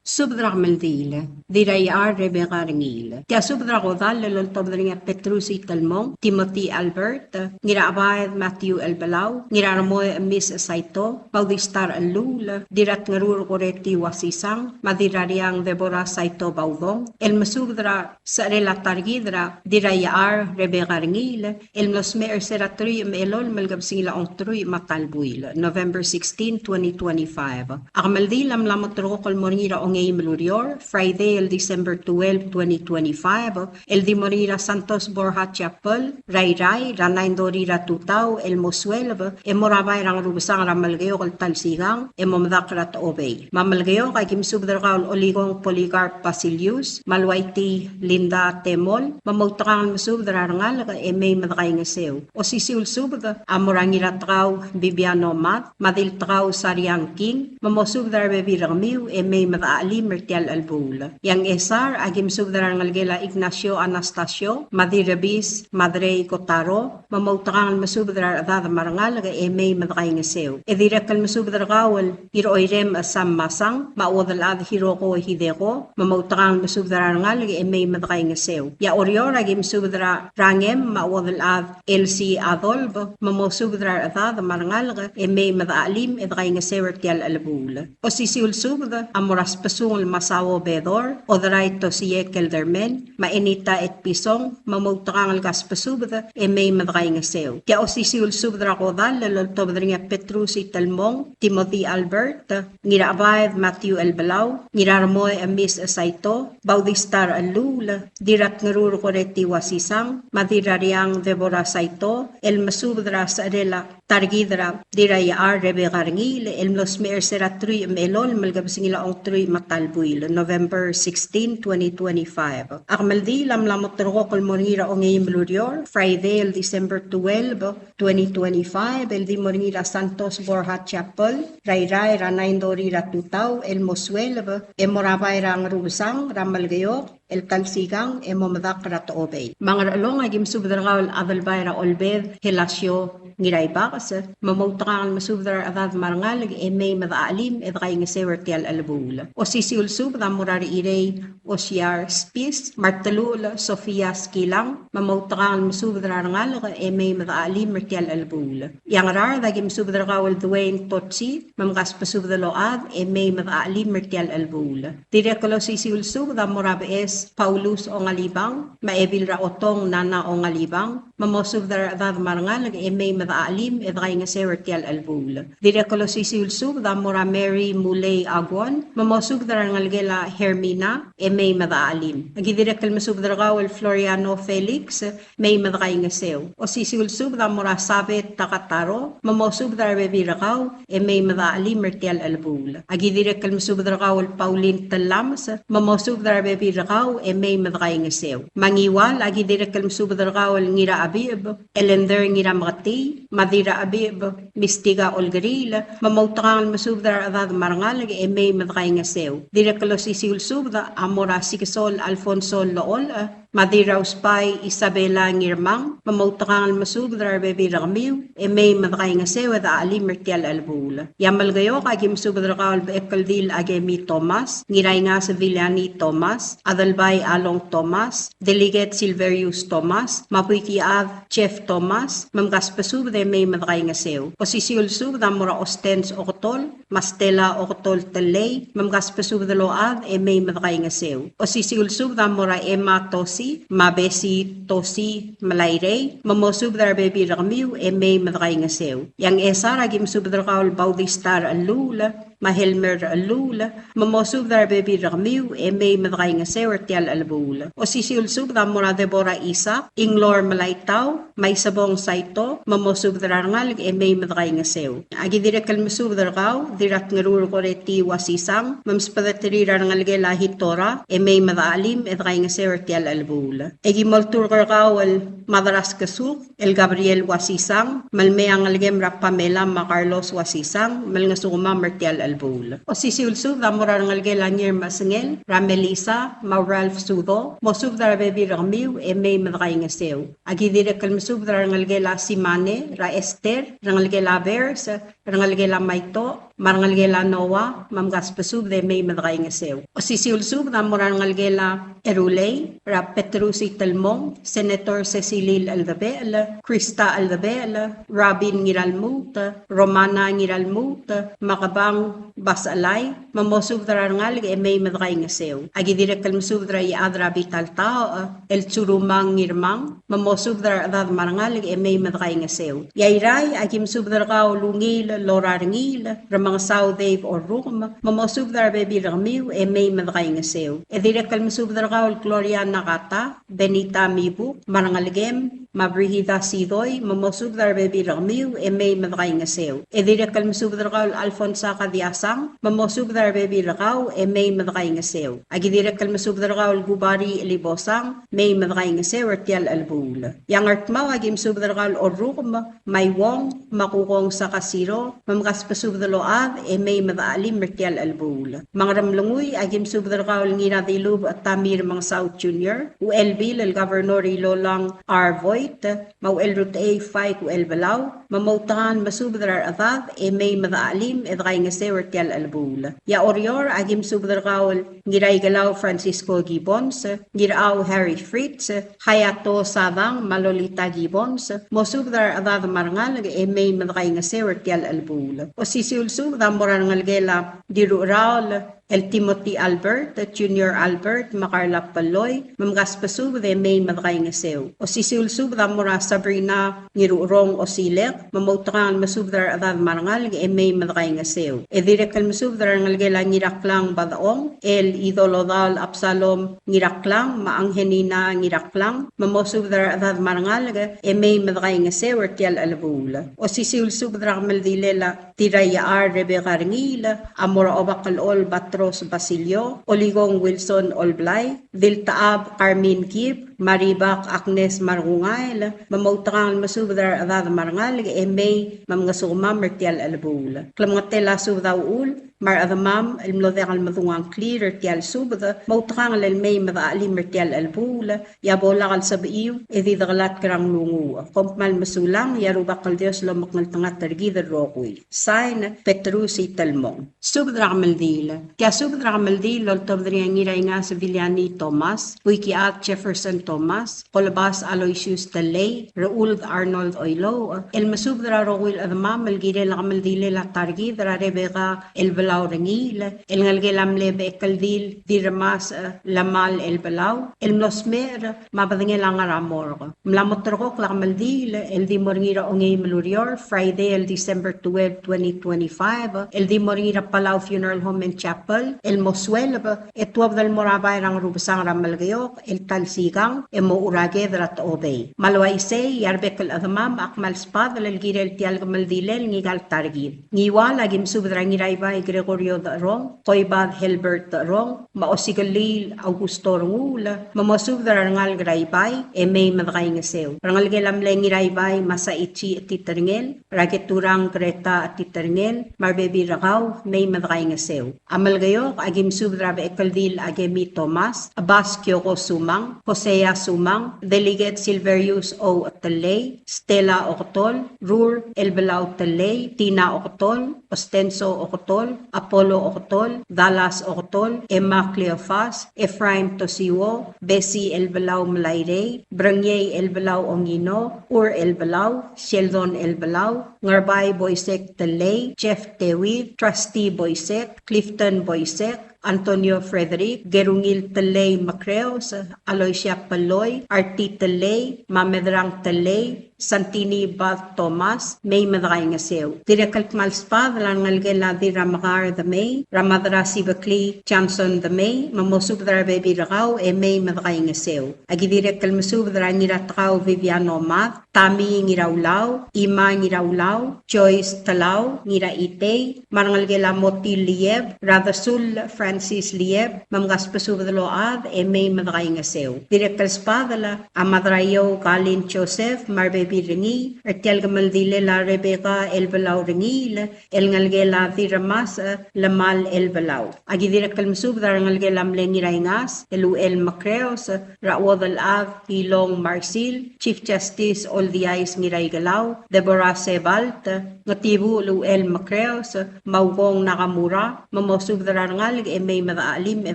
Subed er a kemeldiil, Dirraiechar Rebecca Rengiil. Tia subed er a kodall el oltobed er ngii a Petrus Itelmong, Timothy Albert, Ngirachebaed Matthew Elbelau, Ngiraremoi Miss Saito, Baudista Rechelluul, Dirratngerur Koreti Wasisang, me a Dirrariang Deborah Saito Baudong, el mesubed er a secherel a ta er kid er a Dirraiechar Rebecca Rengiil, el mlo smecher er se er a teruich me a elolem el kebesengil a ongeteruich me a ta el buil, November sixteen, twenty twenty-five. A kemeldiil a mla moterekokl el mo er ngii er a ongeim el ureor, Friday el December twelve, twenty twenty-five, el di mo er ngii er a Santos Borja Chapel er a Irrai er a nine thirty er a tutau el mo sueleb, e mo er a bai er a Ngerubesang er a Melekeok el ta el sikang, e mo medakl er a Techobei. Me a Melekeok a ki mesubed er kau el Olikong Polycarp Basilius, me a Luaiti Linda Temol, me moutekangel mesubed er a rengalek e mei me dekaingeseu. Osisiu el subed a mo er a Ngiratekau Bibiano Mad, me a Diltekau Sariang King, me mosubed er a rebebil er kemiu e mei me dechachelim er tia el chelebuul. E a Ngchesar a ki mesubed er a rengelekel a Ignacio Anastasio, me a Dirrebis, me a Drei Kotaro, me moutekangel mesubed er a rechedad me a rengalek e mei me dekaingeseu. E dirrek el mesubed er kau el Iroirem Sam Masang, me a Uodelchad Hiroko Hideko, me moutekangel mesubed er a rengalek e mei me dekaingeseu. E a Oreor a ki mesubed er a Rangem me a Uodelchad Elsie Adolf, me mosubed er a rechedad me a rengalek e mei me dechachelim e dekaingeseu er tia el chelebuul. Osisiu el subed a mo er a Spesungel Masao Bedor, Oderai Tosie Kelderman, me a Enita Etpison, me moutekangel kasbesubed e mei me dekaingeseu. Tia osisiu el subed er a kodall el oltobed er ngii a Petrus Itelmong, Timothy Albert, Ngirachebaed Matthew Elbelau, Ngiraremoi Emis Saito, Baudista Rechelluul, Dirratngerur Koreti Wasisang, me a Dirrariang Deborah Saito, el mesubed er a secherel a ta er kid er a Dirraiechar Rebecca Rengiil, el mlo smecher er se er a teruich me a elolem el kebesengil a ongeteruich me a ta el buil, November sixteen, twenty twenty-five. A kemeldiil a mla moterekokl el mo er ngii er a ongeim el ureor, Friday el December twelve, twenty twenty-five, el di mo er ngii er a Santos Borja Chapel er a Irrai er a nine thirty er a tutau el mo sueleb, e mo er a bai er a Ngerubesang er a Melekeok, el ta el sikang e mo medakl er a Techobei. Me a Ngerchelong a ki mesubed er kau el Adelbai er a Olbed Helasio Ngiraibakes, me moutekangel mesubed er a rechedad me a rengalek e mei me dechachelim e dekaingeseu er tia el chelebuul. Osisiu el subed a mo er a Rechirei Osiar Spis, me a Reteluchel Sofia Skilang, me moutekangel mesubed er a rengalek e mei me dechachelim er tia el chelebuul. E a Ngaraard a ki mesubed er kau el Dwayne Totsi, me mkasbesubed el ochad e mei me dechachelim er tia el chelebuul. Dirrek el osisiu el subed a mo er a Beches Paulus Ongalibang, me a Ebil er a Otong Nana Ongalibang, me mosubed er a rechedad me a rengalek e mei me dechachelim e dekaingeseu er tia el chelebuul. Dirrek el osisiu el subed a mo er a Mary Mulei Aguon, me mosubed er a rengelekel a Hermina e mei me dechachelim. A ki dirrek el mesubed er kau el Floriano Felix, mei me dekaingeseu. Osisiu el subed a mo er a Sabet Takataro, me mosubed er a rebebil er kau e mei me dechachelim er tia el chelebuul. A ki dirrek el mesubed er kau el Pauline Tellames, me mosubed er a rebebil er kau e mei me dekaingeseu. Me a Ngiwal a ki dirrek el mesubed er kau el Ngirachebicheb Elender Ngirameketii, me a Dirrachebicheb Mistika Olkeriil, me moutekangel mesubed er a rechedad me a rengalek e mei me dekaingeseu. Dirrek el osisiu el subed a mo er a Sikesol Alfonso Locholech, me a Dirrausbai Isabela Ngirmang, me moutekangel mesubed er a rebebil er kemiu e mei me dekaingeseu e dechachelim er tia el chelebuul. E a Melekeok a ki mesubed er kau el Bechekeldil Akemi Thomas, Ngiraingas Viliani Thomas, Adelbai Along Thomas, Delegate Silverius Thomas, me a Buikichad Jeff Thomas, me mkasbesubed e mei me dekaingeseu. Osisiu el subed a mo er a Ostens Oketol, me a Stella Oketol Tellei, me mkasbesubed el ochad e mei me dekaingeseu. Osisiu el subed a mo er a Emma Tosi, me a Bessie Tosi Melairei, me mosubed er a rebebil er kemiu e mei me dekaingeseu. E a Ngchesar a ki mesubed er kau el Baudista Rechelluul, me a Helmer Rechelluul, me mosubed er a rebebil er kemiu e mei me dekaingeseu er tia el chelebuul. Osisiu el subed a mo er a Deborah Isaac, Inglor Melaitau, me a Isebong Saito, me mosubed er a rengalek e mei me dekaingeseu. A ki dirrek el mesubed er kau, Dirratngerur Koreti Wasisang, me msbedeterir a rengelekel a Hitora, e mei me dechachelim e dekaingeseu er tia el chelebuul. E ki molturk er kau el Madras Kesuk, el Gabriel Wasisang, me le mei a ngelekem er a Pamela me a Carlos Wasisang, me lengesukemam er tia el chelebuul. Osisiu el subed a mo er a rengelekel a Ngirmechesengel, er a Melissa, me a Ralph Sudo, mosubed er a rebebil er kemiu e mei me dekaingeseu. A ki dirrek el mesubed er a rengelekel a Simane, er a Esther, rengelekel a Bers, rengelekel a Maito, me a rengelekel a Noah, me mkasbesubed e mei me dekaingeseu. Osisiu el subed a mo er a rengelekel a Erulei, er a Petrus Itelmong, Senator Secilil Eldebechel, Krista Eldebechel, Robin Ngiralmuut, Romana Ngiralmuut, me a Kebang Basalai, me mosubed er a rengalek e mei me dekaingeseu. Aki dirrek el mesubed er a Iechad er a Bital Taoch, el Tsurumang Ngirmang, me mosubed er a rechedad me a rengalek e mei me dekaingeseu. E a Irrai, aki mesubed er kau el Ungil Lora Rengiil, Remengesau Dave Orrukem, me mosubed er a rebebil er kemiu e mei me dekaingeseu. E dirrek el mesubed er kau el Gloria Nakata, Benita Mibuk, me a rengelekem, me a Brigida Sidoi, me mosubed er a rebebil er kemiu e mei me dekaingeseu. E dirrek el mesubed er kau el Alfonsa Kadiasang, me mosubed er a rebebil er kau e mei me dekaingeseu. Aki dirrek el mesubed er kau el Kubari Elibosang, mei me dekaingeseu er tia el chelebuul. E a Ngardmau, aki mesubed er kau el Orrukem, me a Iuong, me a Kukong Sakasiro, me mkasbesubed el ochad e mei me dechelim er tia el chelebuul. Me a Ngeremlengui, aki mesubed er kau el Ngiradilubech Tommy Remengesau Junior, Uchelbil el Governor Ilolang R. Vogt, me a Uchelrutechei Faik Uchelbelau, me moutekangel mesubed er a rechedad e mei me dechelim e dekaingeseu er tia el chelebuul. E a Oreor, aki mesubed er kau el Ngiraikelau Francisco Gibbons, Ngirachau Harry Fritz, Hayato Sadang, me a Lolita Gibbons, mosubed er a rechedad me a rengalek e mei me dekaingeseu er tia el chelebuul. Osisiu el subed a mo er a rengelekel a Dirrucheraol, el Timothy Albert, Junior Albert, me a Carla Peloi, me mkasbesubed e mei me dekaingeseu. Osisiu el subed a mo er a Sabrina Ngirucherong Osilek, me moutekangel mesubed er a rechedad me a rengalek e mei me dekaingeseu. E dirrek el mesubed er a rengelekel a Ngiraklang Badechong, el Idolodaol Absalom Ngiraklang, me a Angelina Ngiraklang, me mosubed er a rechedad me a rengalek e mei me dekaingeseu er tia el chelebuul. Osisiu el subed er a kemeldilel a Tiraiaar Rebecca Rengiil, a mo er a Obakelchol Batros Basilio, Olikong Wilson Olblai, Diltechab Carmen Kib, me a Ribak Agnes Markungael, me moutekangel mesubed er a rechedad me a rengalek e mei me mngesukemam er tia el chelebuul. Klemengetel a subed a uchul, me a rechedemam el mlo diak el medung a ngklir er tia el subed, moutekangel el mei me dechelim er tia el chelebuul, e a bo lak el sebechiu e di dekelatk er a nglunguuch. Kom kmal mesulang, e a Rubak el Dios lomekngeltengat er kid el rokui. Sign, Petrus Itelmong. Subed er a kemeldiil. Tia subed er a kemeldiil el oltobed er ngii a Ngiraingas Viliani Thomas, Buikichad Jefferson Thomas, Kolbas Aloysius Tellei, Rechuld Arnold Oilouch, el mesubed er a rokui el chedemam el kirel a kemeldilel a ta er kid er a Rebecca Elbelau Rengiil, el ngelekel a mle Bechekeldil Dirremasech Lamal Elbelau, el mlo smecher me a bedengel a ngar er a morgue. Mla mo terrekokl a kemeldiil el di mo er ngii er a ongeim el ureor, Friday el December twelve, twenty twenty-five, el di mo er ngii er a Palau Funeral Home and Chapel, el mo sueleb, e tuobed el mo er a bai er a Ngerubesang er a Melekeok, el ta el sikang, e mochu er a ked er a Techobei. Me a le uaisei, e a rebek el chedemam a kmal sbadel el kirel tia el kemeldilel ngika el ta er kid. Ngiual a ki mesubed er a Ngiraibai Gregorio Decherong, Koibad Helbert Decherong, me a Osikeliil Augusto Renguul, me mosubed er a rengalek er a Ibai, e mei me dekaingeseu. Rengelekel a mle Ngiraibai Masaichi Etiterngel, er a Keturang Greta Etiterngel, me a rebebil er kau, mei me dekaingeseu. A Melekeok a ki mesubed er a Bechekeldil Akemi Thomas, Chebas Kioko Sumang, Hosea Sumang, Delegate Silverius O. Tellei, Stella Oketol, Rur Elbelau Tellei, Tina Oketol, Ostenso Oketol, Apollo Oketol, Dallas Oketol, Emma Cleofas, Ephraim Tosiuo, Bessie Elbelau Melairei, Brengiei Elbelau Ongino, Ur Elbelau, Sheldon Elbelau, Ngerbai Boisek Tellei, Jeff Tewid, Trustee Boisek, Clifton Boisek, Antonio Frederick, Gerungil Tellei Mekreos, Aloysia Peloi, Arti Tellei, Mamedrang Tellei, Santini Bad Thomas, mei me dekaingeseu. Dirrek el kmal sbadel a rengelekel a Dirramekar Demei, er a Madrasibeklii Johnson Demei, me mosubed er a rebebil er kau e mei me dekaingeseu. A ki dirrek el mesubed er a Ngiratekau Viviano Mad, Tami Ngiraulau, Ima Ngiraulau, Joyce Telau, Ngiraitei, me a rengelekel a Motil Lieb, er a Desull Francis Lieb, me mkasbesubed el ochad e mei me dekaingeseu. Dirrek el sbadel a Madraiou Kalin Joseph, me a rebebil er ngii, er tia el kemeldilel a Rebecca Elbelau Rengiil, el ngelekel a Dirremasech Lemal Elbelau. A ki dirrek el mesubed er a rengelekel a mle Ngiraingas, el Uchel Mekreos, er a Uodelchad Ilong Marsil, Chief Justice Oldiais Ngiraikelau, Deborah Sebalt, Ngetibuchel Uchel Mekreos, me a Ukong Nakamura, me mosubed er a rengalek e mei me dechachelim e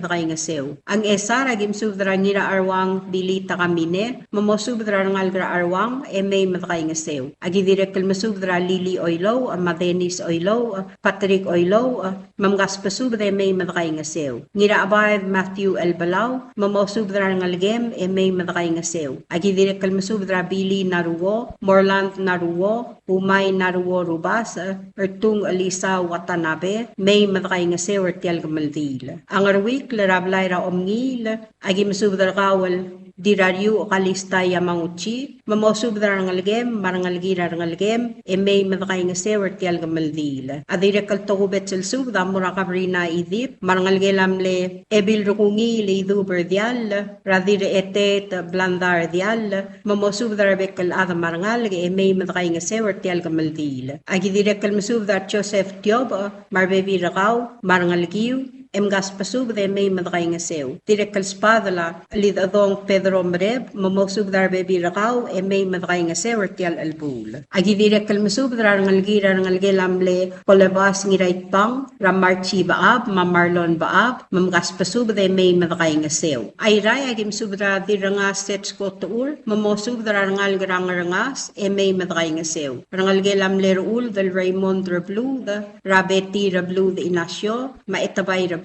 dekaingeseu. A Ngchesar a ki mesubed er a Ngiracheruang Billy Takamine, me mosubed er a rengalek er a Cheruang e mei me dekaingeseu. A ki dirrek el mesubed er a Lily Oilouch, me a Dennis Oilouch, Patrick Oilouch, me mkasbesubed e mei me dekaingeseu. Ngirachebaed Matthew Elbelau, me mosubed er a rengelekem e mei me dekaingeseu. A ki dirrek el mesubed er a Billy Naruo, Morland Naruo, Umai Naruo Rubasech, Ertung Elisa Watanabe, mei me dekaingeseu er tia el kemeldiil. A Ngeruikl er a blai er a Omngiil, a ki mesubed er kau el Dirrariuch Kalista Yamaguchi, me mosubed er a rengelekem, me a rengelekir a rengelekem, e mei me dekaingeseu er tia el kemeldiil. A dirrek el tokubets el subed a mo er a Kabrina Idip, me a rengelekel a mle Ebil Rekungiil Idub er Diall, er a Dirrechetet Blanda er Diall, me mosubed er a rebek el chad me a rengalek e mei me dekaingeseu er tia el kemeldiil. A ki dirrek el mesubed er a Joseph Tiobech, me a rebebil er kau, me a rengelekiu, e mkasbesubed e mei me dekaingeseu. Dirrek el sbadel a Chelidechedong Pedro Mereb, me mosubed er a rebebil er kau e mei me dekaingeseu er tia el chelebuul. A ki dirrek el mesubed er a rengelekir a rengelekel a mle Kolebas Ngiraitbang, er a Marchi Bechab, me a Marlon Bechab, me mkasbesubed e mei me dekaingeseu. Airai a ki mesubed er a Dirrengas Setsko Techur, me mosubed er a rengalek er a Ngerengas e mei me dekaingeseu. Rengelekel a mle Rechuld el Raymond Rebluud, er a Betty Rebluud Inacio, me a Etebai Rebluud,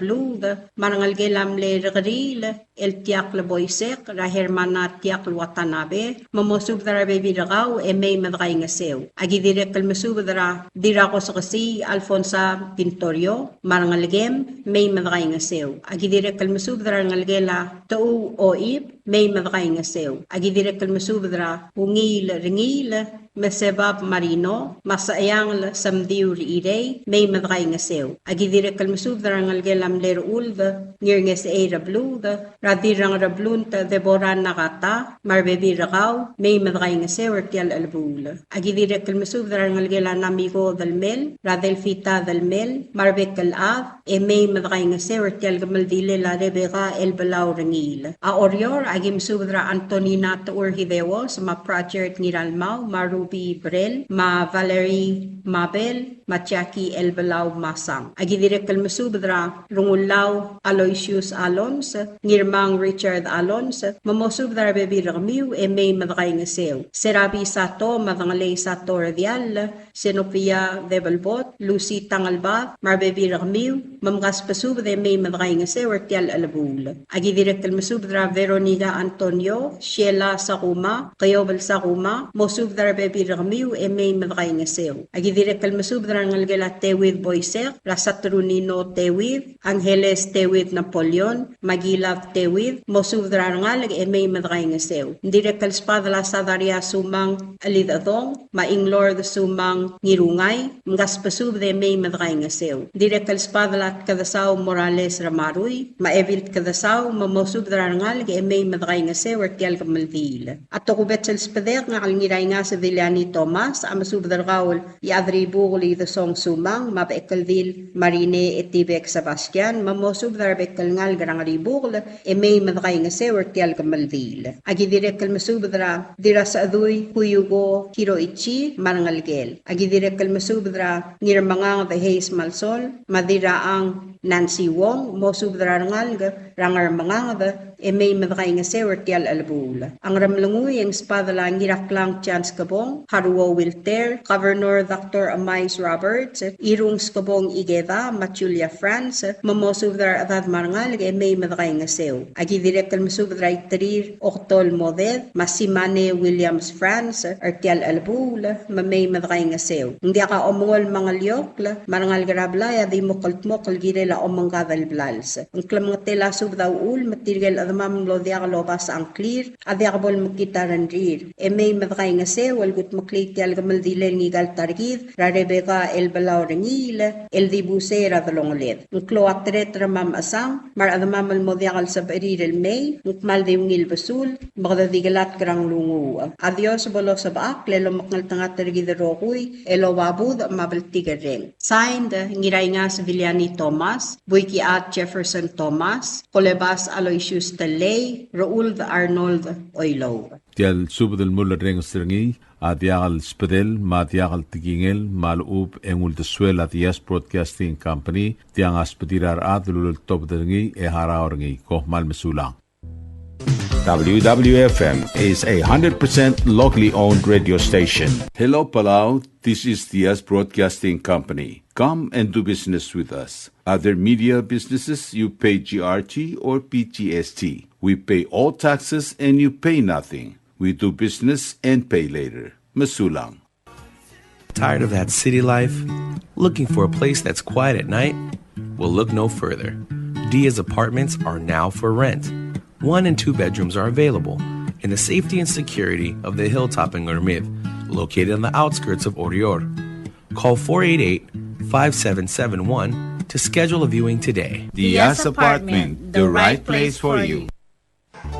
me a rengelekel a mle Rekeriil el Tiakl Boisek, er a Hermana Tiakl Watanabe, me mosubed er a rebebil er kau e mei me dekaingeseu. A ki dirrek el mesubed er a Dirrakosekesii Alfonsa Pintorio, me a rengelekem, mei me dekaingeseu. A ki dirrek el mesubed er a rengelekel a Techuu Oib, mei me dekaingeseu. A ki dirrek el mesubed er a Ungiil Rengiil, me a Sebab Marino, me a Secheangel Semdiu Rechirei, mei me dekaingeseu. A ki dirrek el mesubed er a rengelekel a mle Rechuld Ngirngesechei Rebluud, er a Dirrang Reblunt Deborah Nakata, me a rebebil er kau, mei me dekaingeseu er tia el chelebuul. A ki dirrek el mesubed er a rengelekel a Namiko Delmel, er a Delfita Delmel, me a rebek el chad, e mei me dekaingeseu er tia el kemeldilel a Rebecca Elbelau Rengiil. A Oreor, a ki mesubed er a Antonina Techur Hideos, me a Pratchett Ngiralmau, me a Ruby Brel, me a Valerie Mabel, me a Jackie Elbelau Masang. A ki dirrek el mesubed er a Rengullau Aloysius Alons, Ngirmang Richard Alons, me mosubed er a rebebil er kemiu e mei me dekaingeseu. Serabi Sato, me a Dengelei Sato er Diall, Zenobia Debelbot, Lucy Tangelbad, me a rebebil er kemiu, me mkasbesubed e mei me dekaingeseu er tia el chelebuul. A ki dirrek el mesubed er a Veronica Antonio, Sheila Sakuma, Keobel Sakuma, mosubed er a rebebil er kemiu e mei me dekaingeseu. A ki dirrek el mesubed er a rengelekel a Tewid Boisek, er a Saturnino Tewid, Angeles Tewid Napoleon, me a Gilad Tewid, mosubed er a rengalek e mei me dekaingeseu. Ng dirrek el sbadel a Sadaria Sumang Chelidechedong, me a Inglord Sumang Ngirungai, mkasbesubed e mei me dekaingeseu. Ng dirrek el sbadel a Tkedesau Morales Ramarui, me a Ebil Tkedesau, me mosubed er a rengalek e mei me dekaingeseu er tia el kemeldiil. A tokubets el sbedek, ngak el Ngiraingas Viliani Thomas, a mesubed er kau el Iechadribukel Idesong Sumang, me a Bechekeldil Marine Etibek Sebastian, me mosubed er a rebek el ngalek er a Ngeribukel, e mei me dekaingeseu er tia el kemeldiil. A ki dirrek el mesubed er a Dirrasechedui Kuyuko Hiroichi, me a rengelekel. A ki dirrek el mesubed er a Ngirmenganged Hayes Malsol, me a Dirrachang Nancy Wong, mosubed er a rengalek er a Ngermenganged, e mei me dekaingeseu er tia el chelebuul. A Ngeremlengui e ng sbadel a Ngiraklang Chance Kebong, Haruo Wilter, Governor Doctor Emais Roberts, Irung Skebong Ikeda, me a Julia France, me mosubed er a rechedad me a rengalek e mei me dekaingeseu. A ki dirrek el mesubed er a Iterir Oktol Moded, me a Simane Williams France, er tia el chelebuul, me mei me dekaingeseu. Ng diak a omengol me a ngeliokl, me a rengalek er a blai a di mo kldmokl el kirel a omengkad el blals. Ng klemengetel a subed a uchul me tirke el chedemam el mlo diak lobasech a ngklir a diak bo lemekngit a rengrir. E mei me dekaingeseu el kudmeklii tia el kemeldilel ngika el ta er kid er a Rebecca Elbelau Rengiil el dibus er a delongeled. Ng klou a tereter me a mechesang me a rechedemam el mo diak el sebechir el mei, ng kmal di ungil besul me kede di kelatk er a nglunguuch. A Dios bo losebechakl el omekngeltengat er kid el rokui el oba budech me a bltikerreng. Signed, Ngiraingas Viliani Thomas, Buikichad Jefferson Thomas, Kolebas Aloysius Telei Rould Arnold Oilouch. Tia el subed el mulerrenges er ngii a diak el subedel me a diak el tekingel me a lechub e ng uldesuel a Diaz Broadcasting Company. Tiang a subedir a rechad el uleltobed er ngii e harau er ngii. Kom kmal mesulang. W W F M is a hundred percent locally owned radio station. Hello, Palau. This is Diaz Broadcasting Company. Come and do business with us. Other media businesses, you pay G R T or P G S T. We pay all taxes and you pay nothing. We do business and pay later. Mesulang. Tired of that city life? Looking for a place that's quiet at night? Well, look no further. Diaz Apartments are now for rent. One and two bedrooms are available in the safety and security of the hilltop in Ngermid, located on the outskirts of Oreor. Call four eight eight, five seven seven one to schedule a viewing today. Diaz Apartment, the right place for you.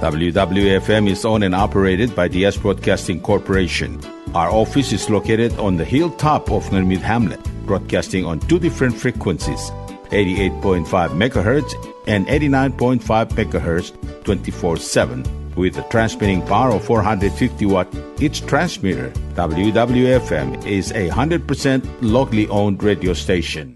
W W F M is owned and operated by Diaz Broadcasting Corporation. Our office is located on the hilltop of Ngermid Hamlet, broadcasting on two different frequencies, eighty-eight point five megahertz and eighty-nine point five megahertz, twenty-four seven, with a transmitting power of four hundred fifty watt each transmitter. W W F M is a hundred percent locally owned radio station.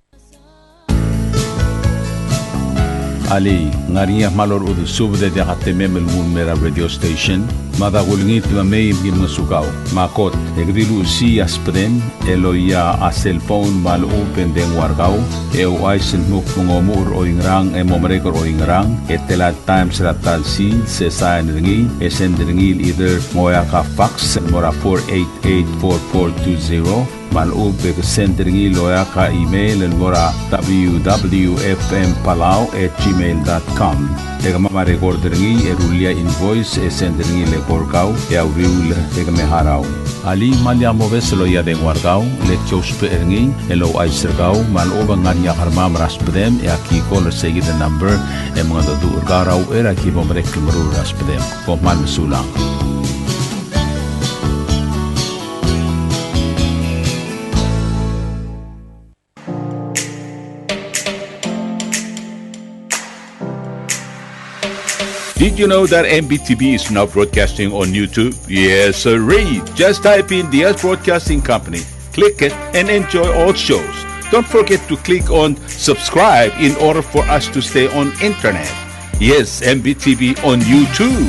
Alii, ng ngar er ngii a kmal orechudel subed e diak a temem el nguu el mei er a radio station? Mada kulengit me mei me ki ngosukau. Me a kot, e ke di luchesii a subedem el oia a cellphone me a lechub e ng dengua er kau, e ouchais el dmu kmo ng omuchel er oingerang e mo merek er oingerang, e tela el times er a ta el sils, e sain er ngii, e send er ngii el either ng oeak a fax el mo er a four eight eight four four two zero, me a lechub e ke send er ngii el oeak a email el mo er a W W F M Palau at gmail dot com. E kemam a record er ngii e rullii a invoice e send er ngii el eko er kau e a uriul e ke me harau. Alii, me lak mobes el oia dengua er kau, le ki ousbech er ngii el ouchais er kau me a lechub e ng ngar er ngii a kermam er a subedem e aki call er seikid el number e mengedecheduch er kau er a uchei er a ki bo merek el meruul er a subedem. Kom kmal mesulang. Did you know that M B T V is now broadcasting on YouTube? Yes, sirree. Just type in Diaz Broadcasting Company, click it, and enjoy all shows. Don't forget to click on subscribe in order for us to stay on internet. Yes, M B T V on YouTube.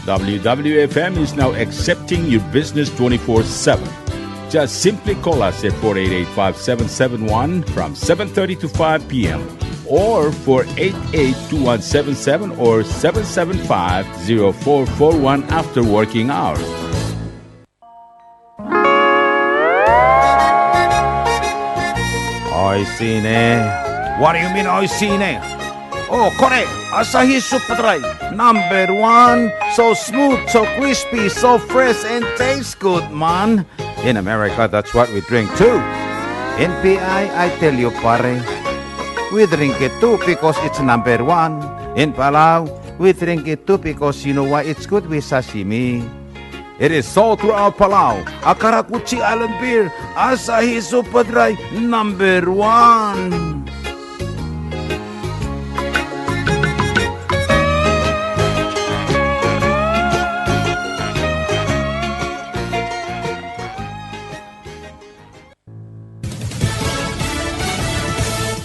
W W F M is now accepting your business twenty-four seven. Just simply call us at four eight eight, five seven seven one from seven thirty to five p m or four eight eight, two one seven seven or seven seven five, zero four four one after working hours. Oishii ne. What do you mean, oishii ne? Oh, kore, Asahi Super Dry, number one. So smooth, so crispy, so fresh, and tastes good, man. In America, that's what we drink too. In P I, I tell you, pare, we drink it too because it's number one. In Palau, we drink it too because you know why? It's good with sashimi. It is sold throughout Palau. A karakuchi island beer, Asahi Super Dry, number one.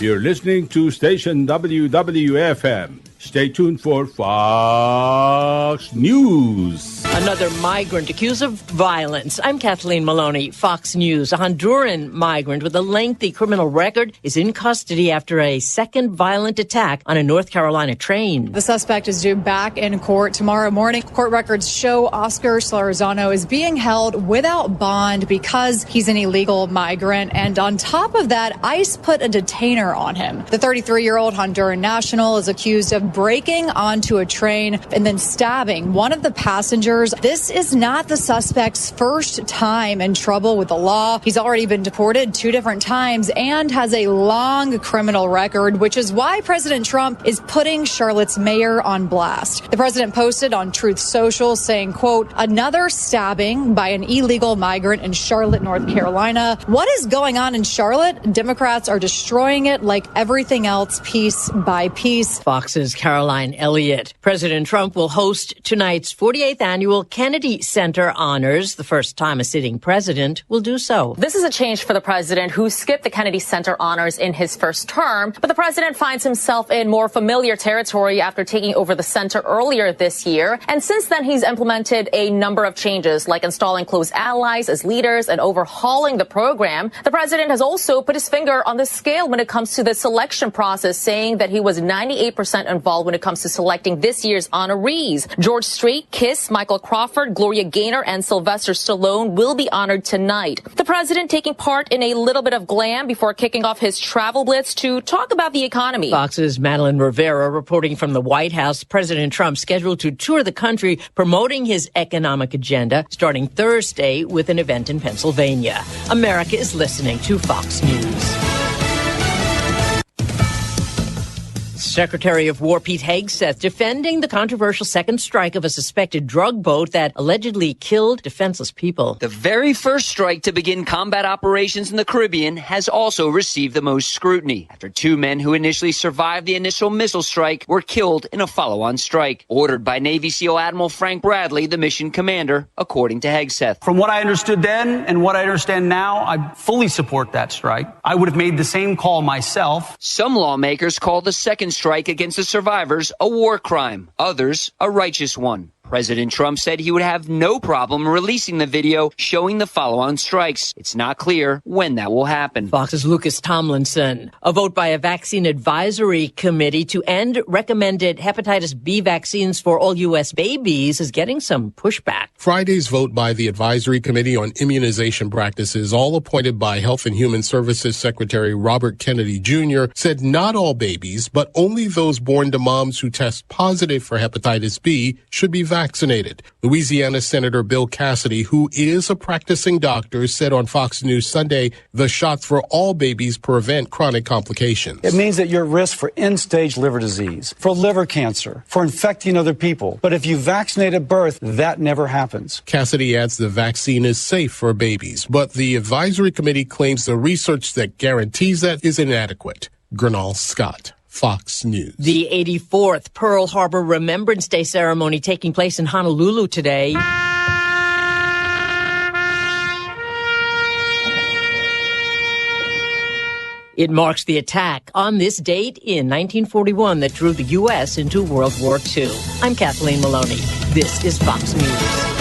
You're listening to station W W F M. Stay tuned for Fox News. Another migrant accused of violence. I'm Kathleen Maloney, Fox News. A Honduran migrant with a lengthy criminal record is in custody after a second violent attack on a North Carolina train. The suspect is due back in court tomorrow morning. Court records show Oscar Solorzano is being held without bond because he's an illegal migrant. And on top of that, ice put a detainer on him. The thirty-three-year-old Honduran national is accused of breaking onto a train and then stabbing one of the passengers. This is not the suspect's first time in trouble with the law. He's already been deported two different times and has a long criminal record, which is why President Trump is putting Charlotte's mayor on blast. The president posted on Truth Social saying, quote, "Another stabbing by an illegal migrant in Charlotte, North Carolina. What is going on in Charlotte? Democrats are destroying it like everything else, piece by piece." Fox's Caroline Elliott. President Trump will host tonight's forty-eighth annual Kennedy Center Honors, the first time a sitting president will do so. This is a change for the president, who skipped the Kennedy Center Honors in his first term, but the president finds himself in more familiar territory after taking over the center earlier this year. And since then, he's implemented a number of changes, like installing close allies as leaders and overhauling the program. The president has also put his finger on the scale when it comes to the selection process, saying that he was ninety-eight percent involved when it comes to selecting this year's honorees. George Strait, Kiss, Michael Crawford, Gloria Gaynor, and Sylvester Stallone will be honored tonight. The president taking part in a little bit of glam before kicking off his travel blitz to talk about the economy. Fox's Madeline Rivera reporting from the White House. President Trump scheduled to tour the country promoting his economic agenda, starting Thursday with an event in Pennsylvania. America is listening to Fox News. Secretary of War Pete Hegseth defending the controversial second strike of a suspected drug boat that allegedly killed defenseless people. The very first strike to begin combat operations in the Caribbean has also received the most scrutiny after two men who initially survived the initial missile strike were killed in a follow-on strike ordered by Navy SEAL Admiral Frank Bradley, the mission commander, according to Hegseth. From what I understood then and what I understand now, I fully support that strike. I would have made the same call myself. Some lawmakers call the second strike against the survivors a war crime, others a righteous one. President Trump said he would have no problem releasing the video showing the follow-on strikes. It's not clear when that will happen. Fox's Lucas Tomlinson. A vote by a vaccine advisory committee to end recommended hepatitis B vaccines for all U S babies is getting some pushback. Friday's vote by the Advisory Committee on Immunization Practices, all appointed by Health and Human Services Secretary Robert Kennedy Junior, said not all babies, but only those born to moms who test positive for hepatitis B, should be vaccinated. Louisiana Senator Bill Cassidy, who is a practicing doctor, said on Fox News Sunday the shots for all babies prevent chronic complications. It means that you're at risk for end-stage liver disease, for liver cancer, for infecting other people. But if you vaccinate at birth, that never happens. Cassidy adds the vaccine is safe for babies, but the advisory committee claims the research that guarantees that is inadequate. Gurnal Scott, Fox News. The eighty-fourth Pearl Harbor Remembrance Day ceremony taking place in Honolulu today. It marks the attack on this date in nineteen forty-one that drew the U S into World War Two. I'm Kathleen Maloney. This is Fox News.